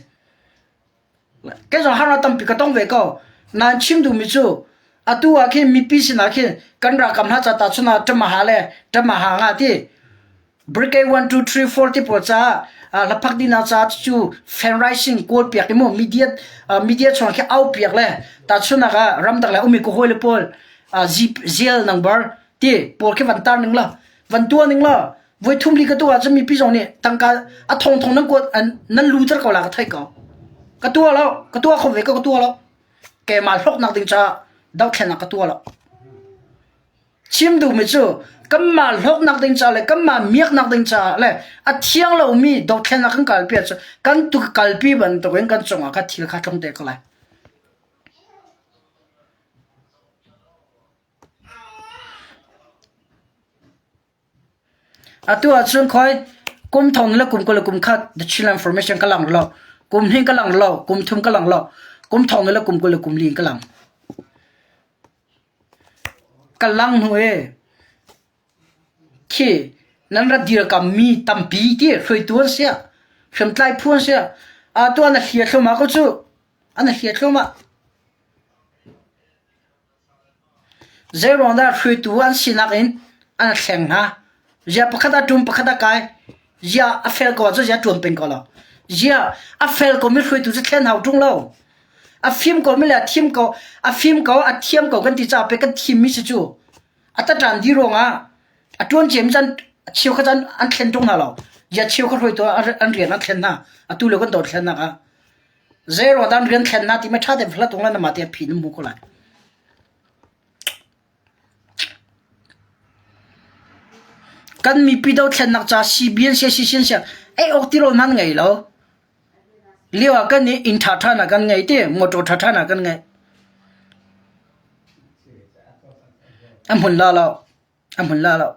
S1: Kei zong harnak tampi ka tong ve ko. Nain chim duhmi cu atu ah khin mipi sinah khin kan ralkap hna ca tahchun ah ṭamaha le ṭamaha nga ti brigade 1 2 3 4 ti pawl caah hlaphak dihnak caah cu fundraising kawl piak i mu media media chung khi au piak le tahchunnak ah ramdang le ummi ka hawi le pawl zial number ti pawl khi van tar ning la van tuah ning la voi thum li ka tuah ahcun mipi zong nih tangka a thong thong nan kuat nan lu ter ko la ka theih ko ka tuah lo ka tuah kho ve ko ka tuah lo keimah hlawknak ding caah dothlennak ka tuah lo chim duhmi cu kanmah hlawknak ding caah le kanmah miaknak ding caah le a thiang lomi dothlennak kan kalpi ahcun kan tu kalpi bantukin kan cungah kha thil kha tlung te ko lai Atu ahcun khoi kum thong le kum 21 the Chinland Formation ka lang lo. Kum hnih ka lang lo, kum thum ka lang lo. Kum thong le kum 20 le kum li in ka lang. Ka lang hnu i khi nan rat dirkam mi tampi ti hruaitu an si hriamtlai phu an si atu an hlia thluahmah ko cu an hlia thluahmah. Zeiruang dah hruaitu an sinak in an thleng hna? Ziah pakhat a ṭum pakhat a kai. Ziah a fel ko ahcun ziah a ṭuan peng ko lo. Ziah a fel komi hruaitu cu thlen hau ṭung lo. A fim komi le a thim ko, a fim ko, a thiam ko kan ti caah pei kan thimmi si cu. A taṭan dih ruangah a ṭuan ciami cu an cheukhat an, an thlen ṭung hna lo. Ziah cheukhat hruaitu an rian an thlen hna. Atu lio kan dothlennak ah. Zeiruang dah an rian thlen na timi ṭha tein hlat ung la na mah te phi na hmu ko lai. Kan mipi dothlennak ca CBN sia CCN sia ei awk tirawl hmanh ngei lo. Lio ah kan nih inn ṭhaṭha na kan ngei ti motor ṭhaṭha na kan ngei. A hmun la lo. A hmun la lo.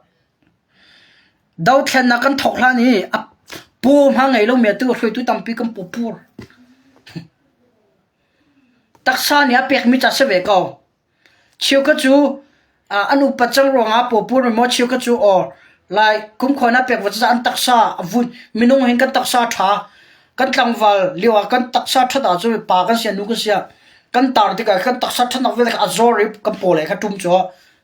S1: Dothlennak kan thawk hlan i a paw hma ngei lomi atu hruaitu tampi kan paw pur. Taksa nih a pekmi ca si ve ko. Cheukhat cu an upat cang ruangah paw pur maw cheukhat cu or lai kumkhua na pek va caah an taksa a vun minung hin kan taksa ṭha kan tlangval lio ah kan taksa ṭhat ahcun pa kan sia nu kan sia kan tar tikah kan taksa ṭhatnak vialte kha a zor i kan paw le kha ṭum cu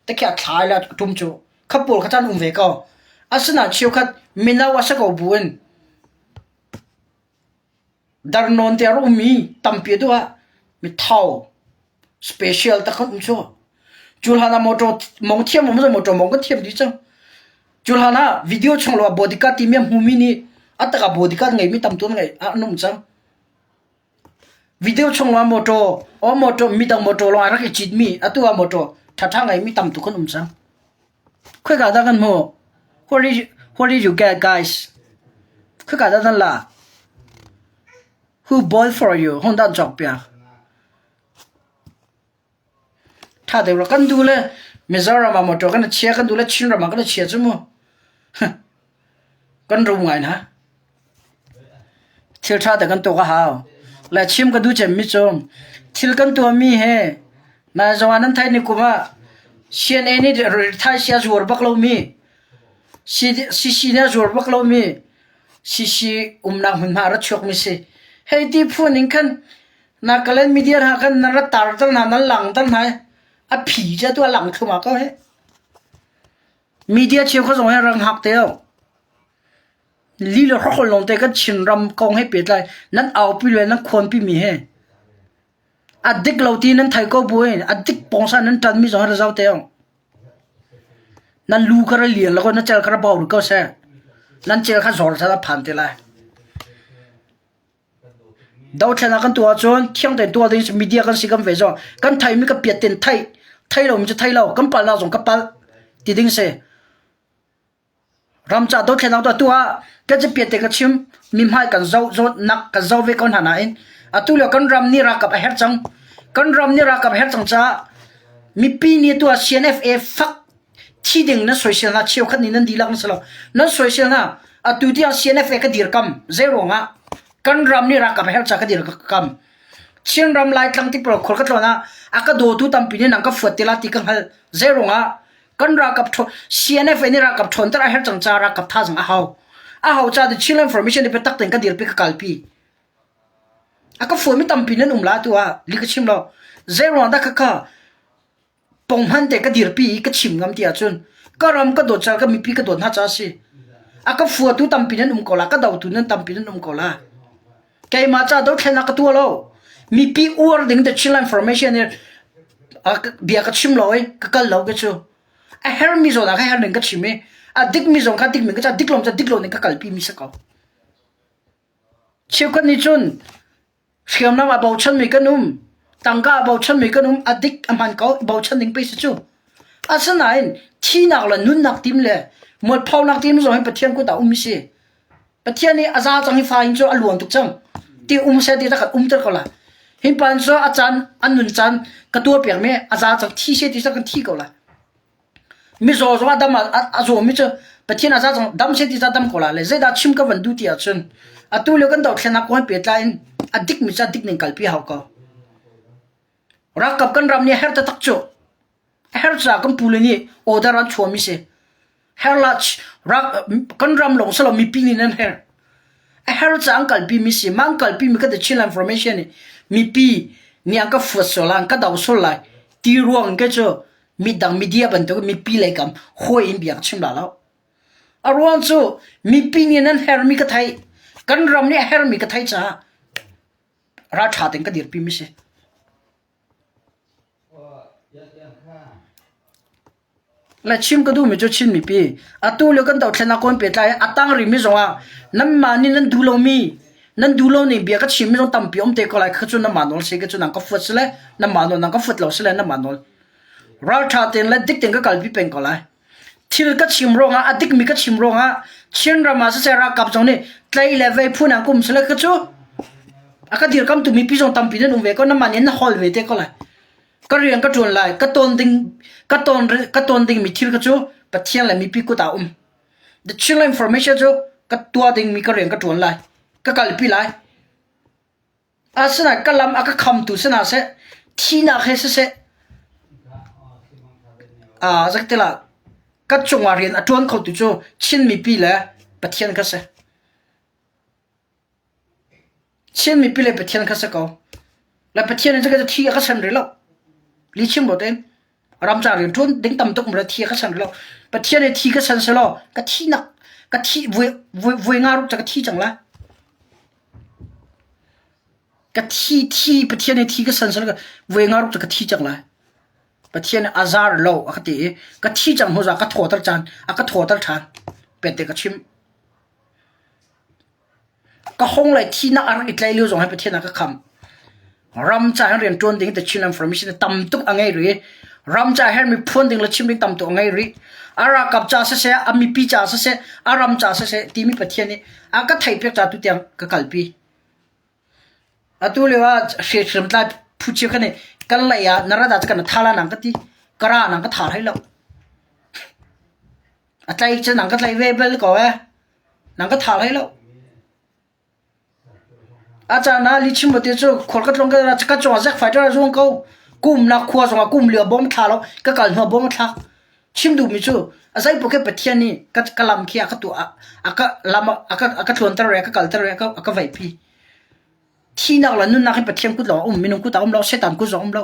S1: te khi a thlai le a ṭum cu kha pawl kha caan um ve ko. Asinain cheukhat mino a si ko bu in darnawn te a rak ummi tampi a duh ah mi thau special tak kan um cu. Cu hlan ah motor mong thiam um motor mong kan thiam dih cang. Cu hlan ah video chung lo ah bodyguard timi a hmumi nih a tak ah bodyguard ngeimi tam tu an ngei an um cang. Video chungah mawṭaw, aw mawṭaw midang mawṭaw lawng a rak i citmi atu ah mawṭaw ṭhaṭha ngeimi tam tuk an um cang. Khoika dah kan hmuh? Where did you, where did you get guys? Khoika dah nan la? Who bought for you? Hong dah an cawkpiak? Ṭha deuh rua. Kan duh le Mizoram ah motor kan i chia, kan duh le Chinram ah kan i chia cu mu. Kan rum ngai hna. Thil ṭha te kan tuak a hau. Le chim ka duh cemmi cu thil kan tuahmi he nai zong ah nan theih ni kum ah CNA nih rithaisi a zuar bak lomi, CC nih a zuar bak lomi, CC umnak hmunhma a ra chuakmi si. Hei ti phu ning khan Nagaland media hna khan nan rat tar ter hna nan lang ter hna i a phi cu atu a lang thluahmah ko hih. Media cheukhat zong hi rak hngak te o. Li le hrokhol lawng te kan Chinram kong he pehtlai nan aupi le nan khuanpi mi he a dik lo ti nan thei ko bu in a dik pawngsa nan ṭan mi zong hi ra zau te o. Nan lu kha ra lian lo na cel kha ra bau rih ko seh. Nan cel kha zor sa phan te lai. Dothlennak kan tuah ahcun thiang tein tuah ding media kan si kan ve zong kan theimi ka piat ten theih thei lomi cu thei lo kan palhnak zong ka palh ti ding si. Ram ca dothlennak tuah tu ah kan ci piat te ka chim mi hmai kan zoh zawtnak kan zoh ve ko hna nain atu lio kan ram nih ralkap a herh cang kan ram nih ralkap a herh cang caah mipi nih tu ah CNFA fak thi ding nan soisel hna cheukhat nih nan dihlak nan si lo nan soisel hna atu tiang CNFA ka dirkam zei ruangah kan ram nih ralkap a herh ca ka dirkam Chinram Laitlang ti pawl khual ka tlawn ah a ka dawtu tampi nih nang ka fuat te la ti ka hngal zei ruangah kan ralkap CNFA nih ralkap ṭhawnter a herh cang ca ralkap thazang a hau a hau ca ti Chinland Formation nih biatak tein ka dirpi ka kalpi a ka fuami tampi nan um la tu ah li ka chim lo zei ruang dah khakha Ponghman te ka dirpi i ka chim ngam ti ahcun ka ram ka dawt cal ka mipi ka dawt hna caah a si. A ka fuatu tampi nan um ko la, ka dotu nan tampi nan um ko la. Keimah ca dothlennak ka tuah lo. Mipi uar ding the Chinland Formation i bia ka chim lo i ka kal lo ke cu. A hermi zawn ah ka her ning ka chim i a dikmi zong kha dikmi ka ca dik lo ca dik lo ning ka kalpi mi si ko. Cheukhat nih cun Hriamnam a bochanmi kan um, tangka a bochanmi kan um, a dik a hman ko, i bochan ding pei si cu. Asinain thihnak le nunnak tim le mualphonak tim zong hi Pathian kut ah um si. Pathian nih a za cang hi fa in cu a luan tuk cang. Ti um seh ti kan umter ko la. Hi pan cu a caan an nun caan ka tuar piak mi a za cang thi se ti kan thi ko la. Mizaw zong a dam a zawmi cu Pathian a za cang dam seh ti ca dam ko la le zeidah chim ka van duh ti ahcun atu lio kan dothlennak kong he pehtlai in a dikmi cu a dik ning kalpi hau ko. Ralkap kan ram nih a herh taktak cu. A herh caah kan pule nih order an chuahmi si. Herh la kan ram lawng si lo mipi nih nan herh. A herh caah an kalpimi si. Mah an kalpimi ka The Chinland Information nih mipi nih an ka fuat sual lai, an ka do sual lai ti ruang ke cu midang media bantuk mipi lei kam hawi in bia ka chim la lo. A ruang cu mipi nih nan herhmi ka theih. Kan ram nih a herhmi ka theih caah ralṭha tein ka dirpimi si. Le chim ka duhmi cu Chin mipi atu lio kan dothlennak kawn pehtlai a tang rihmi zongah nanmah nih nan duh lomi nan duh lo ning bia ka chimmi zong tampi um te ko lai kha cu nanmah nawl si ka cu nang ka fuat si le nanmah nawl nang ka fuat lo si le nanmah nawl ralṭha tein le dik tein ka kalpi peng ko lai. Thil ka chim ruangah a dikmi ka chim ruangah Chinram ah siseh ralkap zong nih tlei le vei phu nang kum sile ka cu a ka dirkamtu mipi zong tampi nan um ve ko nanmah nih na hol ve te ko lai. Ka rian ka ṭuan lai ka tawn ding ka tawn ka tawn dingmi thil ka cu Pathian le mipi kut ah um. The Chinland Information cu ka tuah dingmi ka rian ka ṭuan lai ka kalpi lai. Asinain ka lam a ka khamtu si hna seh, thihnak he siseh, aa zeitilah ka cungah rian a ṭuan khotu cu Chin mipi le Pathian kha si. Chin mipi le Pathian kha si ko. Le Pathian nih cun thi a ka san rih lo. Lihchim lo tein ramcar rian ṭuan ding tam tuk thi a ka san rih lo. Pathian nih thi ka san selaw ka thihnak ka thih voi voi voi nga ruk ca ka thi cang lai. Ka thi thi Pathian nih thi ka san selaw voi nga ruk cu ka thi cang lai. Pathian nih a zar lo a ka ti i ka thi cang hnu zah ka thawter caan a ka thawter ṭhan. Pete ka chim. Ka hong le thinak a rak i tlai lio zong hi Pathian a ka kham. Ram ca hin rian ṭuan ding The Chinland Formation tam tuk a ngei rih. Ram ca hermi phuan ding le chim ding tam tuk a ngei rih. A ralkap ca siseh, a mipi ca siseh, a ram ca siseh timi Pathian nih a ka theihpiak ca tu tiang ka kalpi. Atu lio ah hriamtlai phu cio kha nih kan lei ah na rat ah kan tha la nang ka ti. Ka ra nang ka tha hlei lo. A tlai cu nang ka tlai ve bal ko eh. Nang ka tha hlei lo. A caan ah lichim bate cu khual ka tlawng ka ka cungah zek fighter a zuang ko. Kumnak khua zongah kum lio bom thla lo ka kal hnu bom a thlak. Chim duhmi cu a zeipaoh khi Pathian nih ka ka lam khi a ka tuah a ka lam a ka a ka tluanter i a ka kalter i a ka a ka veipi. Thihnak le nunnak hi Pathian kut lawng a um minung kut ah um lo Satan kut zong um lo.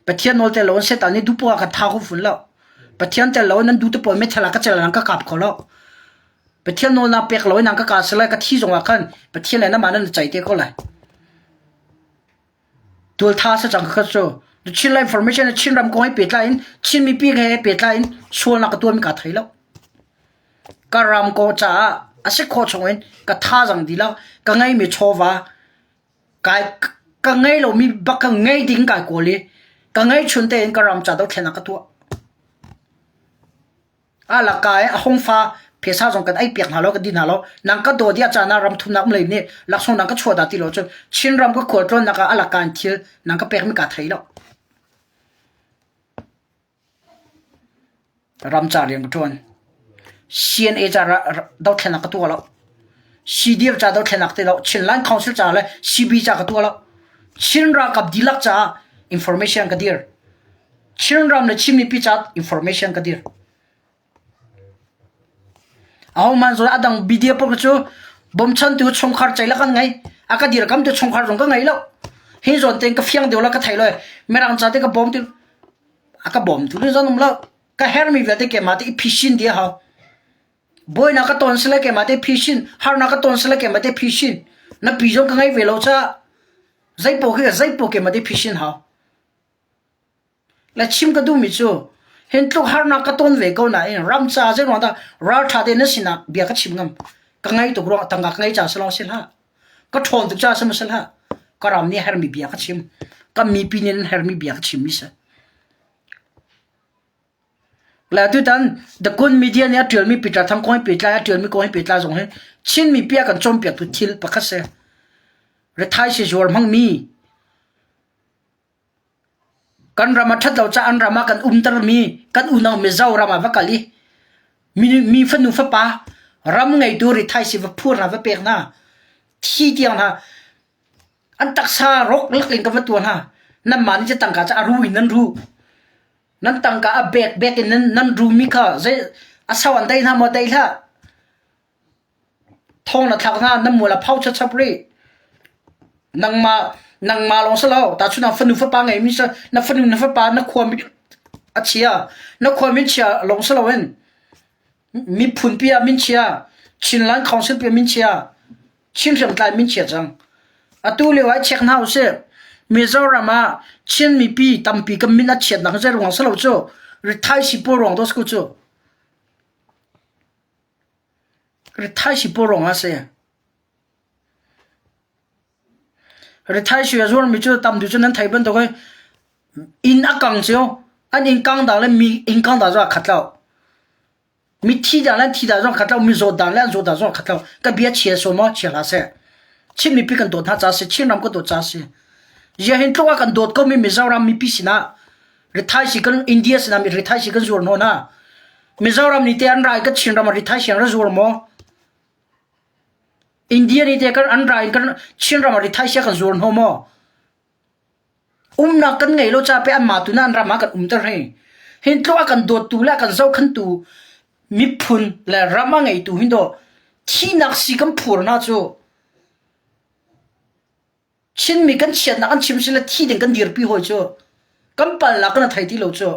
S1: Pathian nawl tel loin Satan nih duhpoah a kan thah kho fawn lo. Pathian tel loin nan duh te pawl meithal ah ka cel nan ka kap kho lo. Pathian nawl naa pek loin nan ka kah sile ka thi zongah khan Pathian le namah nan i ceih te ko lai. Tualtha si cang kha cu. Chin Life Formation Chinram kong he pehtlai in Chin mipi he pehtlai in sualnak ka tuahmi kaa thei lo. Ka ram ko caah a si khawh chung in ka thazaang dihlak ka ngeimi chawva Kai ka ngei lomi bak ka ngei ding kai kawl i ka ngeihchun tein ka ram ca dothlennak ka tuah. A laka i a hung fa phesa zong kan ei piak hna lo kan di hna lo nang ka daw dih a caan ah ram thumnak um lei nih laksawng nang ka chuah dah ti lo cun Chinram ka khualtlawnnak ah a laka in thil nang ka pekmi kaa thei lo. Ramcar rian ka ṭuan. CNA ca dothlennak ka tuah lo. CDF ca dothlennak ti lo. Chinland Council ca le CB ca ka tuah lo. Chin ralkap dihlak caah information ka dir. Chinram le Chin mipi caah information ka dir. Ahohmanh zawn a dang media pawl cu bawmchantu chungkhar ceilak an ngei. A ka dirkamtu chungkhar zong ka ngei lo. Hi zawn tein ka fiang deuh lo ka thei lo. Mirang ca te ka bawm ti a ka bawmtu le zon um lo. Ka hermi vialte keimah te i phisin dih a hau. Buainak ka ton sile keimah te phisin, harnak ka ton sile keimah te phisin. Na pi zong ka ngei ve lo caah zeipaoh khi zeipaoh keimah te phisin hau. Le chim ka duhmi cu hin tluk harnak ka ton ve ko nain ram ca zei ruang dah ralṭha tein na sinah bia ka chim ngam. Ka ngei tuk ruang tangka ka ngei ca si lawng si hlah. Ka ṭhawn tuk ca si ma si hlah. Ka ram nih a herhmi bia ka chim. Ka mipi nih an herhmi bia ka chimmi si. Le tutan The Kun Media nih a ṭialmi Peter Thang kong he pehtlai a ṭialmi kong he pehtlai zong hi Chin mipi a kan cawnpiaktu thil pakhat si. Rithai sizuar hmangmi Kan ram a ṭhat lo caah an ram ah kan umtermi kan unau Mizoram ah va kal i mi fanu fapa ram ngeitu rithaisi va phur hna va pek hna thi tiang hna. An taksa rawk lak in ka va tuah hna. Nanmah nih cu tangka cu a ru in nan ru. Nan tangka a bek bek in nan, nan rumi kha zei a sau an dai hna maw dai hlah. Thong na thlak hna nan mual a phau chapchap rih. Nangmah nangmah lawng si lo tahchun ah fanu fapa ngeimi si na fanu na fapa na khuami a chia na khuami chia lawng si loin miphun pi ah min chia Chinland Council pi ah min chia Chin hriamtlai min chia cang. Atu lio ah check hna usih. Mizoram ah Chin mipi tampi kan min a chiatnak zei ruang si lo cu rithaisi pawl ruang to si ku cu. Rithaisi pawl ruang ah si. Rithaisi a zuarmi cu tam deuh cu nan thei bantuk i inn a kang cio. An inn kang dang le mi inn kang dang cu aa khat lo. Mithi dang le an thi dang zong khat lo, mizaw dang le an zaw dang zong khat lo. Ka bia chia sawm maw chia hlah seh. Chin mipi kan dawt hna ca si, Chin ram kan dawt ca si. Zia hin tluk ah kan dawt ko mi Mizoram mipi sinah rithaisi kan India sinah mi rithaisi kan zuar hnawn ha. Mizoram nih te an rai kan Chin ram ah rithaisi an ra zuar maw? India nih te kan an rai kan Chin ram ah rithaisi kan zuar hnaw maw? Umnak kan ngei lo ca pe anmah tu na an ram ah kan umter hei. Hin tluk a kan dawttu le a kan zohkhantu miphun le ram a ngeitu hin dawh thihnak si kan phur hna cu Chinmi kan chiatnak an chim sile thi ding kan dirpi hawi cu kan palnak kan thei ti lo cu.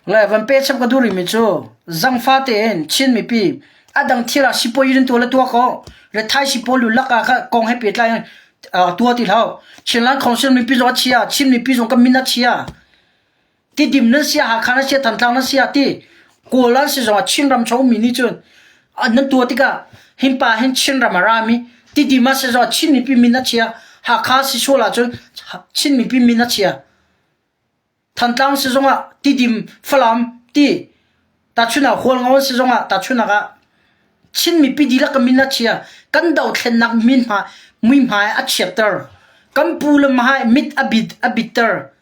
S1: Le van pe chap ka duh rihmi cu zangfa tein Chin mipi a dang thil ah sipuazi nan tuah le tuah ko. Rethai sipawl lu lak ah kha kong he pehtlai in tuah ti hlah. Chinland Council mipi zong a chia, Chin mipi zong kan min a chia. Tidim nan sia, Hakha nan sia, Thantlang nan sia ti Kawl an si zongah Chinram chung ummi nih cun nan tuah tikah hinpa hin Chinram a rami Tidim ah si zongah Chin mipi min a chia, Hakha si sual ahcun Chin mipi min a chia. Thantlang si zongah Tidim, Falam ti tahchun ah Hualngo si zongah tahchunak ah Chin mipi dihlak ka min a chia. Kan dothlennak min hma muihmai a chiatter. Kan pu le mahai mit a bit a bitter.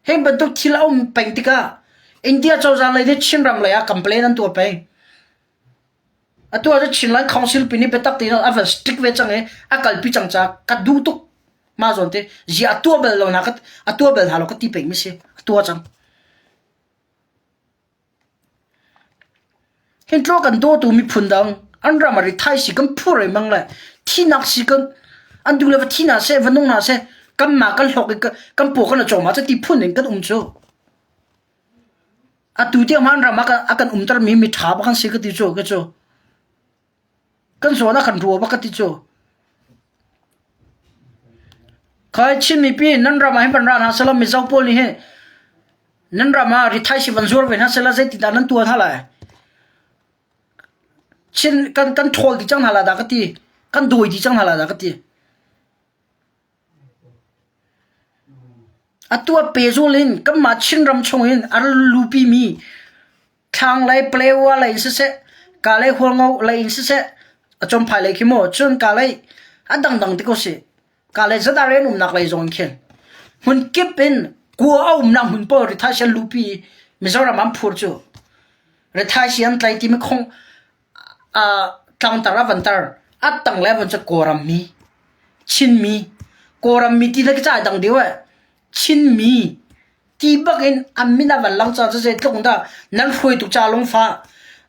S1: Hi bantuk thil a um peng tikah India cozah lei nih Chinram lei ah complain an tuah peng. Atu ah cun Chinland Council pi nih biatak tein a van strict ve cang i a kalpi cang caah ka duh tuk. Mah zawn te zia a tuah bal lo na a tuah bal hna lo ka ti peng mi si. A tuah cang. Hintlaw kan dawtu miphun dang an ram ah rithai si kan phur i mang le thinak si kan an duh le va thi hna seh va nung hna seh kanmah kan hlawk i kan paw kan i cawm ah cuti phun in kan um cu. Atu tiang an ram ah a kan umtermi miṭha bak an si ka ti cu ka cu. Kan zawn a kan rua bak ka ti cu. Khai Chin mipi nan ram ah hin van ra hna selaw Mizo pawl nih hin nan ram ah rithai si van zuar ve hna selaw zeitindah nan tuah hna lai? Chin kan kan ṭhawl dih cang hna lai dah ka ti. Kan dawi dih cang hna lai dah ka ti. Atu ah pehzul in kanmah Chinram chung in a lupi mi thlanglei Palewa lei in siseh, Kalay Hualngo lei in siseh, a Champhai lei khi maw, cun Kalay a dangdang ti ko si. Kalay zatare an umnak lei zong in khin. Hmun kip in kua a umnak hmun pawl rithaisi an lupi i Mizoram an phur cu. Rithaisi an tlai timi khong tlangtar a van tar. A tanglei a van cu Kawlram mi, Chinmi, Kawlram mi ti le ka ca dang deuh eh. Chinmi ti bak in an min a van lang caah cu zeitluk in dah nan hruaitu ca lungfah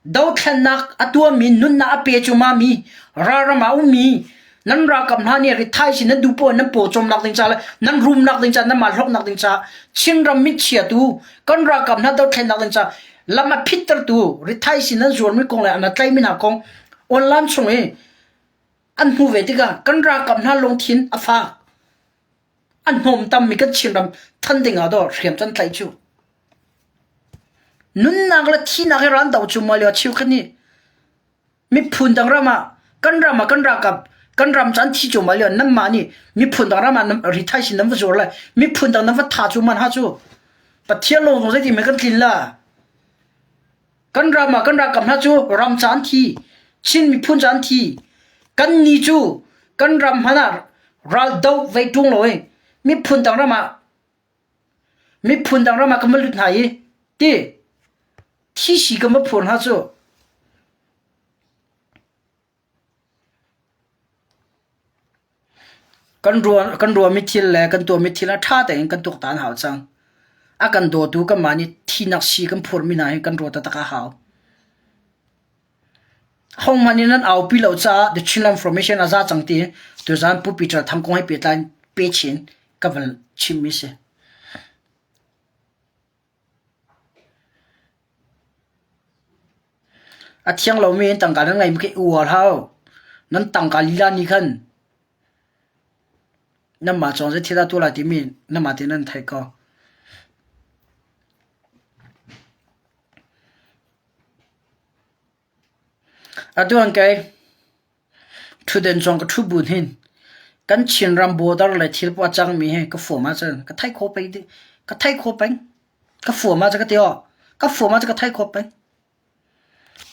S1: dothlennak a tuahmi nunnak a pe cumami ralram ah ummi nan ralkap hna nih rithai sin nan duh poah nan paw cawmnak ding ca le nan rumnak ding ca nan mah hlawknak ding ca Chinram mit chiatu kan ralkap hna dothlennak ding ca lam a phittertu rithai sin nan zuarmi kong le an tlaimi hna kong online chung i an hmu ve tikah kan ralkap hna lungthin a fak A hnawmtammi kan Chinram than ding ah dawh hriam can tlaih cu. Nunnak le thihnak hi ran do cu maw lio cheukhat nih miphun dang ram ah kan ram ah kan ralkap kan ram cu an thi cu maw lio nanmah nih miphun dang ram ah rithai sin nan va zuar le miphun dang nan va tha cu man ha cu Pathian lawng zong zeitin kan tlin la. Kan ram ah kan ralkap hna cu ram ca an thi. Chin miphun ca an thi. Kan ni cu kan ram hmanh ah. Ral do vei ṭung lo i miphun dang ram ah miphun dang ram ah ka va lut hna i ti thisi ka va phur hna cu. Kan ruah kan ruahmi thil le kan tuahmi thil ah ṭha tein kan tuaktan a hau cang. A kan dawtu kanmah nih thinak sii kan phurmi hna hi kan ruah taktak a hau. Hohmanh nih nan aupi lo caah The Chinland Formation a za cang ti tuzaan Pu Peter Thang kong he pehtlai pe chin ka van chimmi si. A thiang lomi in tangka nan ngeimi khi i uar hau. Nan tangka lila nih khan nanmah cawng zei thil dah tuah lai timi nanmah tein nan theih ko. Atu an kei ṭhutden cawng ka ṭhu bu hin kan Chinram border le thil poah cangmi hi ka fuam ahcun ka theih khawh peng ka theih khawh peng. Ka fuam ahcun ka ti aw. Ka fuam ahcun ka theih khawh peng.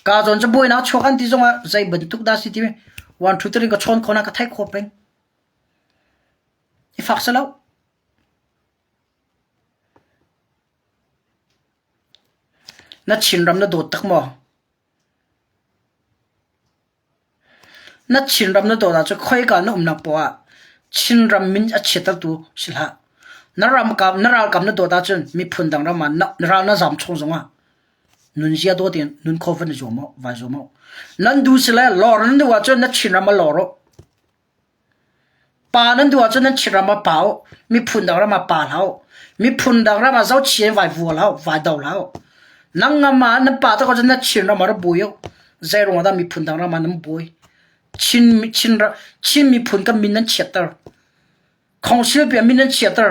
S1: Ka zawn cu buainak chuak an ti zongah zei bantuk dah si timi one two three ka chawn khawh na ka theih khawh peng. I fak si lo. Na Chinram na dawt tak maw? Na Chinram na dawt ahcun khoika na umnak poah ah Chinram min a chiattertu si hlah. Na ramkap na ralkap na dawt ahcun miphun dang ram ah na ral na zaam chung zongah nunzia dawt in nun kho van i zuam uh, vai zuam uh. Nan duh si le lor nan duh ahcun na Chinram ah lor uh. Pa nan duh ahcun nan Chinram ah pa uh, miphun dang ram ah pa hlah uh. Miphun dang ram ah zohchia in vai vual hlah uh, vai do hlah uh. Nang ngam ah nan pa tak ahcun na Chinram ah ra buai uh. Zei ruangah dah miphun dang ram ah nan buai? Chin, Chin, Chin miphun kan min nan chiatter. Khongsil piah min nan chiatter.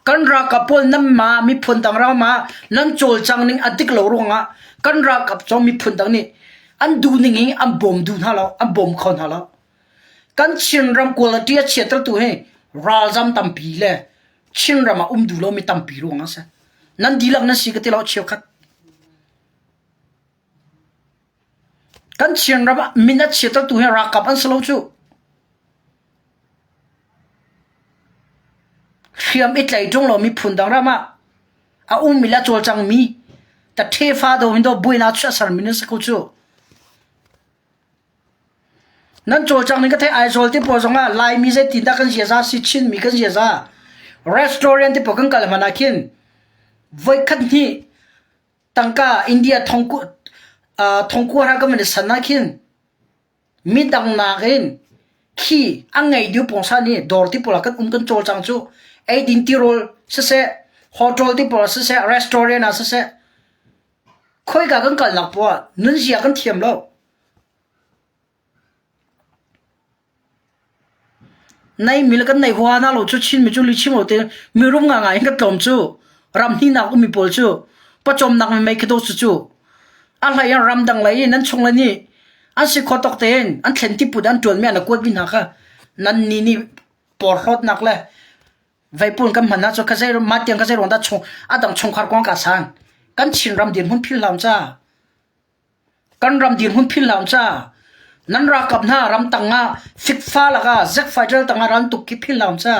S1: Kan ralkap pawl nanmah miphun dang ram ah nan cawlcang ning a dik lo ruangah kan ralkap zong miphun dang nih an duh ning in an bawm duh hna lo, an bawm kho hna lo. Kan Chinram quality a chiattertu hi ralzam tampi le Chinram ah um duh lomi tampi ruangah a si. Nan dihlak nan si ka ti lo cheukhat. Kan Chinram ah min a chiattertu hi ralkap an si lo cu. Hriam i tlei ṭung lo miphun dang ram ah a ummi le a cawlcangmi taṭhefa do hin do buainak chuahsermi nan si ko cu. Nan cawlcang ning ka theih Aizawl te pawl zongah Laimi zeitindah kan ziaza si Chinmi kan ziaza restaurant te pawl kan kal hmanh ah khin voikhat hnih tangka India thongku uh, thongkua hra kan van i san ah khin midang nakin khi a ngei deuh pawngsa nih dawr ti pawl ah kan um kan cawlcang cu eidin tirawl siseh hotel ti pawl ah siseh restaurant ah siseh Khoika kan kalnak poah ah nunzia kan thiam lo. Neimi le kan nei hua hna lo cu Chinmi cu lihchim lo tein mirum ngaingai in kan tlawm cu. Ram hnihnak ummi pawl cu pawcawmnak mei khi cu cu a hlei in ramdang lei in nan chung le nih an si kho tawk tein an thlen tiput an ṭuanmi an kuatmi hna kha nan nih nih porhlawtnak le Veipun kan hman ahcun kha zei mah tiang kha zei ruang dah chung a dang chungkhar kong ka san. Kan Chinram dirhmun phil hlah ca. Kan ram dirhmun phil hlah ca. Nan ralkap hna ramtang ah fikfa lakah zek fighter tangah ran tuk khi phil hlah ca.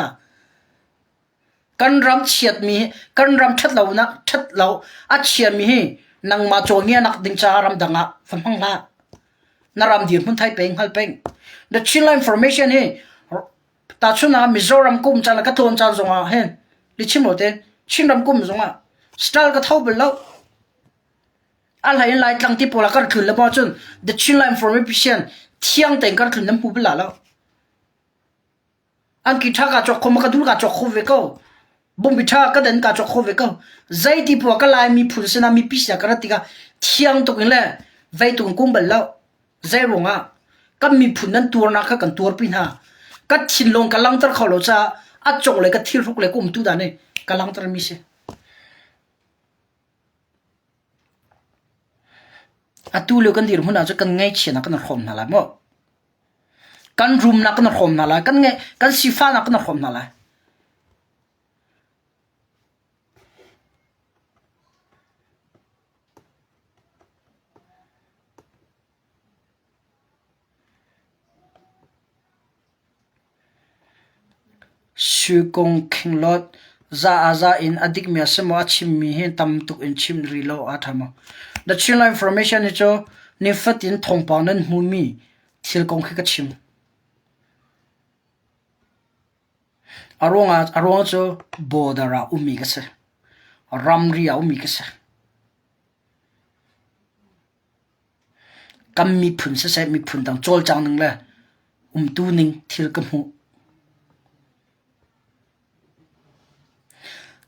S1: Kan ram chiatmi kan ram ṭhat lonak ṭhat lo a chiami hi nangmah cawngianak ding caah ramdang ah va hmang hlah. Na ram dirhmun thai peng hngal peng. The Chinland Information hi Tahchun ah Mizoram kum caan le ka tlawn caan zongah hin lichim lo tein Chinram kum zongah style ka tho bal lo. A hlei in Laitlang ti pawl ah kan tlun le maw cun The Chinland Information thiang tein kan tlun nan hmu bal la lo. An ki tha ka cawk kho ma ka dul ka cawk kho ve ko. Bungpi tha ka den ka cawk kho ve ko. Zei ti pawl ka Lai miphun sinah mipi sinah ka rat tikah thiang tuk in le vei tuk in kum bal lo. Zeiruangah kan miphun nan tuarnak kha kan tuarpi hna. Ka thinlung ka langhter kho lo caah a cong le ka thilhruk le ka umtu dan hi ka langhtermi si. Atu lio kan dirhmun ahcun kan ngaihchiatnak kan hrawm hna lai maw? Kan rumnak kan hrawm hna lai. Kan ngeih kan sifahnak kan hrawm hna lai. Sui Kung Khinglawt za ah za in a dikmi a si maw a chimmi hi tam tuk in chim rih lo a ṭha maw? The Chinland Information hi cu nifatin thawngpang nan hmuhmi thil kong khi ka chim. A ruang cu border ah ummi ka si. Ramri ah ummi ka si. Kan miphun siseh miphun dang cawlcang ning le umtu ning thil ka hmuh.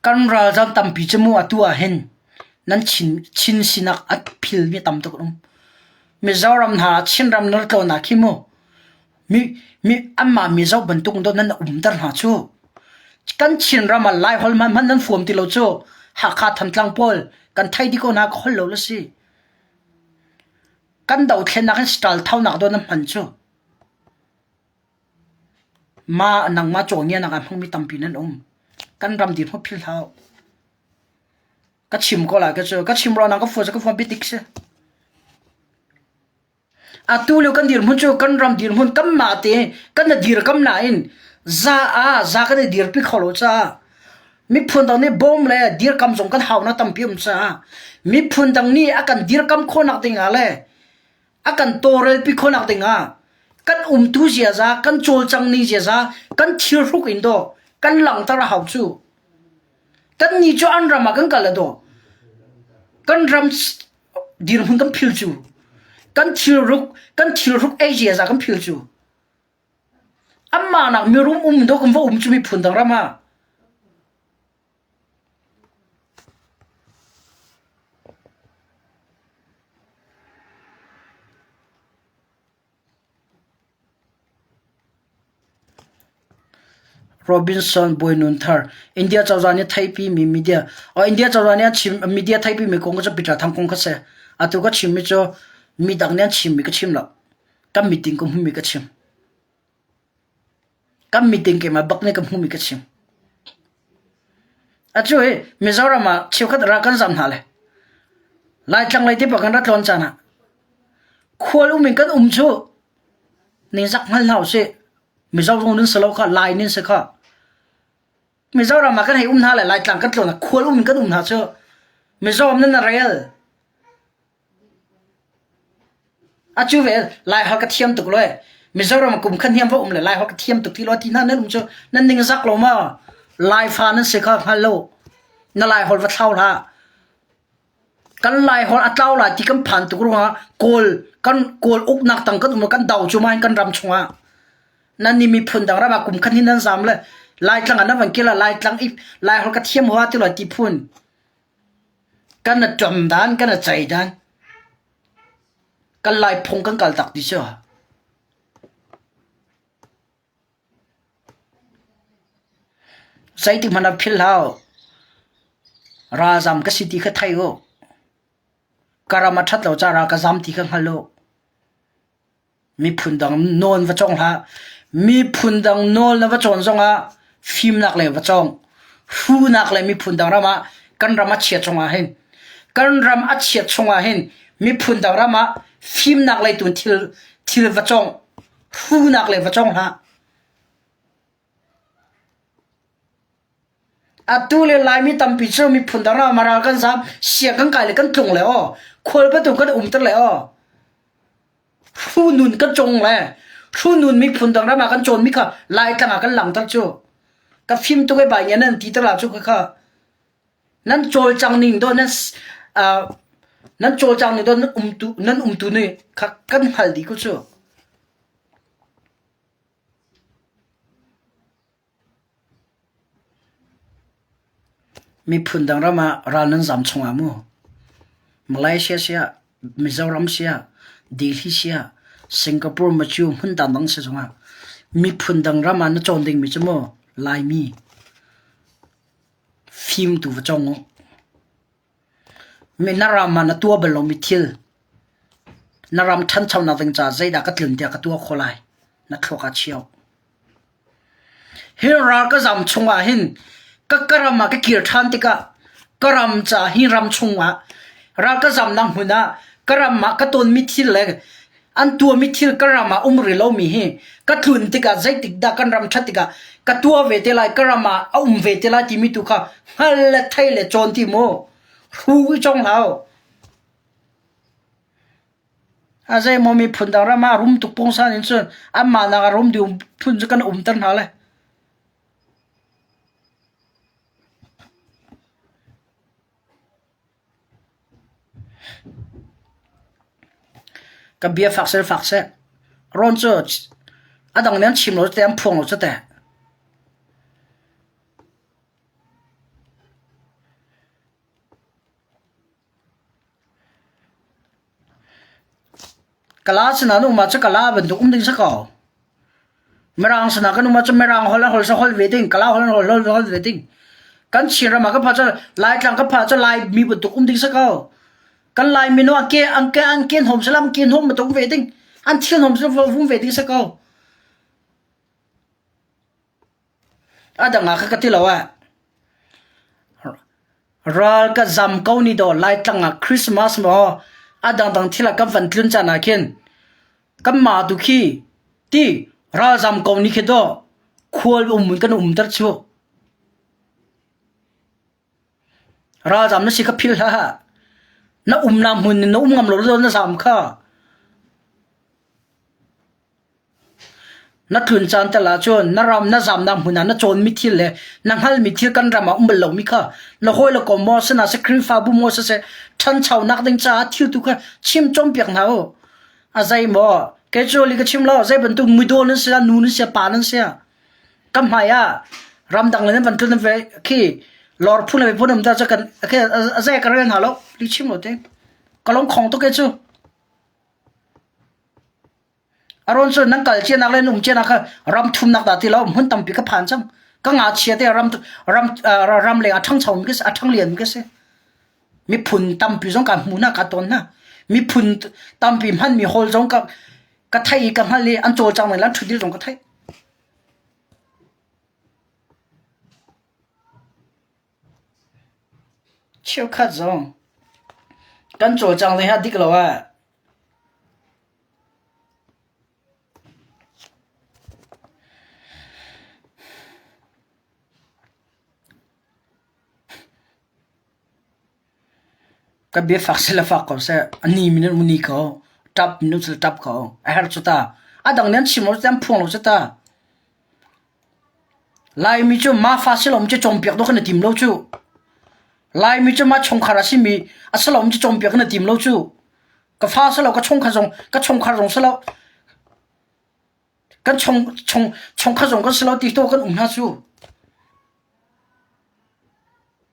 S1: Kan ralzam tampi cu mu atu ah hin nan Chin sinak a philmi tam tuk an um. Mizoram hna Chinram na rak tlawn ah khi mu anmah Mizo bantuk in dawh nan umter hna cu. Kan Chinram ah Laiholh hmanh nan fuam ti lo cu. Hakha Thantlang pawl kan thei dih ko hna ka holh lo la si. Kan dothlennak in style thonak dawh nan hman cu. Mah nangmah cawngianak ah hmangmi tampi nan um. Kan ram dirhmun philh hlah u. Ka chim ko lai ka cu. Ka chim ruangah ka fuan cu ka fuan biatik si. Atu lio kan dirhmun cu kan ram dirhmun kanmah te kan i dirkam nain za ah za kan i dirpi kho lo caah miphun dang nih bawm le dirkam zong kan haunak tampi um caah miphun dang nih a kan dirkam khawhnak ding ah le a kan tawlrelpi khawhnak dingah kan umtu ziaza, kan cawlcang ning ziaza, kan thilhruk in dawh kan langhter a hau cu. Kan ni cu an ram ah kan kal a dawh. Kan ram dirhmun kan phil cu. Kan thilruk, kan thilhruk ei ziaza kan phil cu. Amah nak mirum um dawh kan va um cu miphun dang ram ah. Robinson Bawinun Thar India cozah nih theihpimi media India cozah nih a chim media theihpimi kong cu Peter Thang kong kha si. Atu ka chimmi cu midang nih an chimmi ka chim lo. Kan meeting ka hmuhmi ka chim. Kan meeting keimah bak nih ka hmuhmi ka chim. Atu hi Mizoram ah cheukhat ral kan zam hna le Laitlang lei te pa kan ra tlawn caan ah khual um in kan um cu ningzak hngal hna usih. Mizo zong nan si lo kha, Lai nan si kha. Mizoram ah kan hei um hna le Laitlang kan tlawn ah khual um in kan um hna cu Mizoram nan rel. Acu ve Laiholh ka thiam tuk lo ee. Mizoram kum khat hniam va um le Laiholh ka thiam tuk ti lo ti hna nan um cu nan ning zak lo ma? Laifa nan si kha hngal lo. Na Laiholh va thlau hlah. Kan Laiholh a tlau lai ti kan phan tuk ruangah Kawl kan Kawl uknak tang kan um kan do cu ma hin kan ram chungah. Nan nih miphun dang ram ah kum khat hin nan zam le Laitlang ah nan van kil ah Laitlang i Laiholh ka thiam hua ti lo ti phun. Kan a ṭam dan, kan a cei dan. Kan Laiphung kan kal tak ti cu. Zeitik hmanh ah philh hau. Ralzam ka si ti kha thei u. Ka ram a ṭhat lo caah ral ka zam ti kha hngal u. Miphun dang nawl va cawng hlah. Miphun dang nawl na va cawn zongah fimnak le va cawng. Hrunak le miphun dang ram ah kan ram a chiat chungah hin kan ram a chiat chungah hin miphun dang ram ah fimnak lei tu thil thil va cawng. Hrunak le va cawng hlah. Atu le Laimi tampi cu miphun dang ram ah ral kan zam, sia kan kai le kan tlung le aw, khual bantuk kan umter le aw. Hrunun kan cong le hrunun miphun dang ram ah kan cawnmi kha Laitlang ah kan langhter cu. Ka fim tuk e bai nge nan ti ter la cu kha nan cawlcang ning do nan uh, nan cawlcang ning do nan umtu nan umtu ni kha kan hngal dih ko cu. Miphun dang ram ah ral nan zam chungah mu Malaysia siah, Mizoram siah, Delhi siah, Singapore macu hmun dangdang si zongah miphun dang ram ah na cawn dingmi cu mu Laimi fim tu va cawng u. Na ram ah na tuah bal lomi thil na ram ṭhanchonak ding caah zeidah ka tlun tiah ka tuah khawh lai na thluak ah chia u. Hi ral ka zam chungah hin ka ka ram ah ka kir ṭhan tikah ka ram caah hi ram chungah ral ka zamnak hmun ah ka ram ah ka tonmi thil le an tuahmi thil ka ram ah um rih lomi hi ka tlun tikah zeitik dah kan ram ṭhat tikah Ka tuah ve te lai, ka ram ah a um ve te lai timi tu kha hngal le thei le cawn ti mu. Hru i cong hlah. A zeimaw miphun dang ram ah rum tuk pungsan in cun anmah nak ah rum ding phun cu kan umter hna le. Ka bia fak seh fak seh. Rawn cu a dang nih an chim lo cu teh an phuang lo cu teh. Kala sinah na um ahcun kala bantuk um ding si ko. Mirang sinah kan um ahcun mirang holh holh holh ve ding, kala holh holh holh holh ve ding. Kan Chinram ah kan phah cun Laitlang kan phah cun Laimi bantuk um ding si ko. Kan Lai mino an ke an ke an ken hom salam ken hom bantuk um ve ding. An thil hom salam vum ve ding si ko. A dang ah kha ka ti lo ah. Ral ka zam ko ni dawh Laitlang ah Christmas maw a dangdang thil ah kan van tlun caan ah khin kanmah tu khi ti ralzam ko ni khi dawh khual um in kan umter cu. Ralzam na si kha philh hlah. Na umnak hmun in na um ngam lo na zam kha. Na tlun caan tal ahcun na ram na zamnak hmun ah na cawnmi thil le na hngalhmi thil kan ram ah um bal lomi kha na hawile kom maw si hna seh Khrihfabu maw siseh ṭhanchonak ding caah thil tu kha chim cawnpiak hna u. A zei maw kei cu li ka chim lo zei bantuk midaw nan si ah nu nan si ah pa nan si ah ka hmai ah ramdang le nan van tlun ve khi lor phun le phun um ta cu kan a zei ka rel hna lo li chim lo te ka lung khong tuk kei cu. A rawn cu nan kal cianak le nan um cianak kha ram thumnak dah ti lo hmun tampi ka phan cang. Ka ngakchia te ram ram ram leng a ṭhangcho mi ka si, a ṭhanglian mi ka si. Miphun tampi zong ka hmu hna, ka ton hna. Miphun tampi hmanmi hawl zong ka ka theih i ka hngalh i an cawlcang ning le an ṭhutdir zong ka theih. Cheukhat zong kan cawlcang ning hi a dik lo ah Ka biafak seh le fak ko seh, a ni min in ni ko, ṭap min in ṭap ko. A herh cu ta. A dang nih an chim lo cu an phuang lo cu ta. Laimi cu mafa silom cu cawnpiak dawh kan i tim lo cu. Laimi cu mah chungkhar a simi a silom cu cawnpiak kan i tim lo cu. Ka fa si lo, ka chungkhar zong, ka chungkhar zong si lo. Kan chung, chung, chungkhar zong kan si lo ti to kan um hna cu.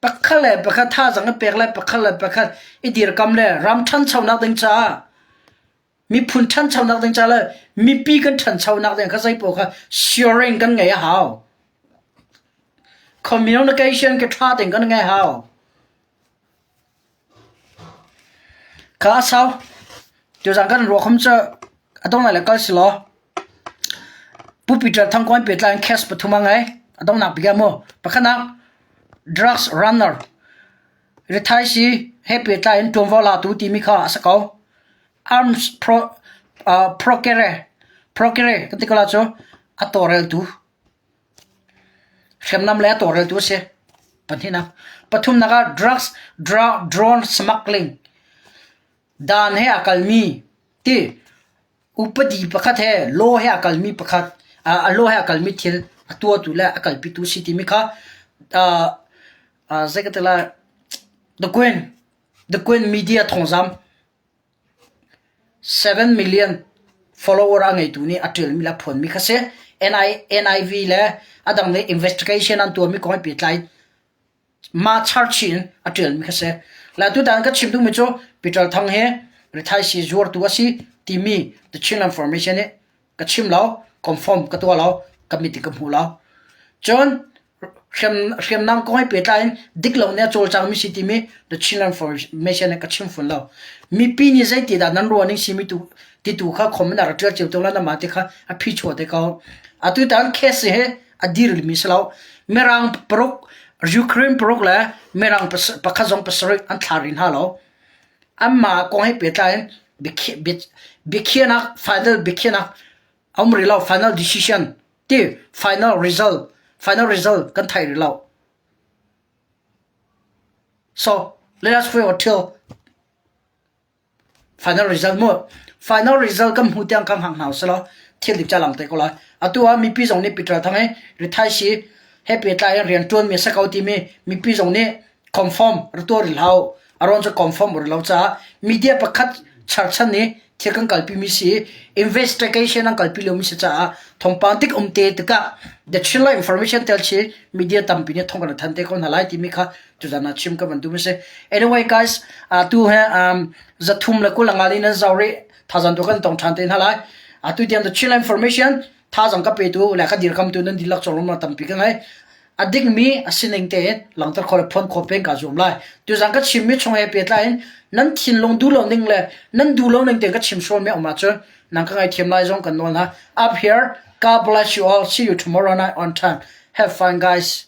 S1: Pakhat le pakhat thazaang i pek le pakhat le pakhat i dirkam le ram ṭhanchonak ding caah miphun ṭhanchonak ding caah le mipi kan ṭhanchonak ding kha zeipaoh kha sharing kan ngei a hau. Communication ke ṭha ding kan ngei hau. Kha a sau. Tuzaan kan ruah khom cu a dong lai le kal si law. Pu Peter Thang Kawn pehtlai in case pathum a ngei. A donghnak bik ah mu. Pakhatnak drugs runner rithaisii he pehtlai in ṭuanvo latu timi kha a si ko. Arms pro, uh, procure procure kan ti ko la cu a tawlreltu Hriamnam le a tawlreltu a si. Pahnihnak. Pathumnak ah drugs, drone smuggling. Dan he a kalmi ti upadi pakhat he law he a kalmi pakhat a law he a kalmi thil a tuahtu le a kalpitu si timi kha uh, zei ka ti lai The Queen The Queen media thawngzam 7 million follower a ngeitu nih a ṭialmi le a phuanmi kha si. NIV le a dang nih investigation an tuahmi kong he pehtlai mah charge in a ṭialmi kha si. Le tutan ka chim duhmi cu Peter Thang hi rithaisii zuartu a si timi The Chinland Formation nih ka chim lo, confirm ka tuah lo, ka mit in ka hmu lo. Cun hriamnam kong he pehtlai in dik lo nih a cawlcangmi si timi The Chinland Formation nih ka chim fawn lo. Mipi nih zeiti dah nan ruah ning simi tu titu kha comment ah rak ṭial cio te la namah ti kha a phi chuah te ko. Atu tan case hi a dirmi si lo. Mirang paruk Ukraine paruk le Mirang pakhat zong pasarih an thla rih hna lo. Anmah kong he pehtlai in biakhiahnak final biakhiahnak a um rih lo final decision ti final result. Final result kan thai rih lo. So let us wait until Final result mu. Final result kan hmu tiang kan hngak hna usih law thil dik ca lang te ko lai. Atu ah mipi zong nih Peter Thang hi rithai si he pehtlai in rian ṭuanmi a si ko timi mipi zong nih confirm ra tuah rih hlah u. A ruang cu confirm a ri lo caah media pakhat charchan i thil kan kalpi mi si investigation an kalpi lomi si caah thawngpang tik um te tikah the Chinland Information tel chi media tampi nih thawng kan than te ko hna lai timi kha tuzan ah chim ka van duh si. Anyway guys, atu he um, zathum le kul angal in an zau rih thazang tu kan tong than te hna lai. Atu tiang the Chinland Information thazang ka pe tu le ka dirkam tu nan dilak chong rum tampi ka ngai. A ding mi a sining te langter kho le phon kho peng ka zuam lai. Tuzan ka chim mi chung he pe tlai in nan thinlung du lo ning le nan du lo ning te ka chim sual mi om ahcun nang ka ngai thiam lai zong kan nawl hna. Up here, God bless you all. See you tomorrow night on time. Have fun guys.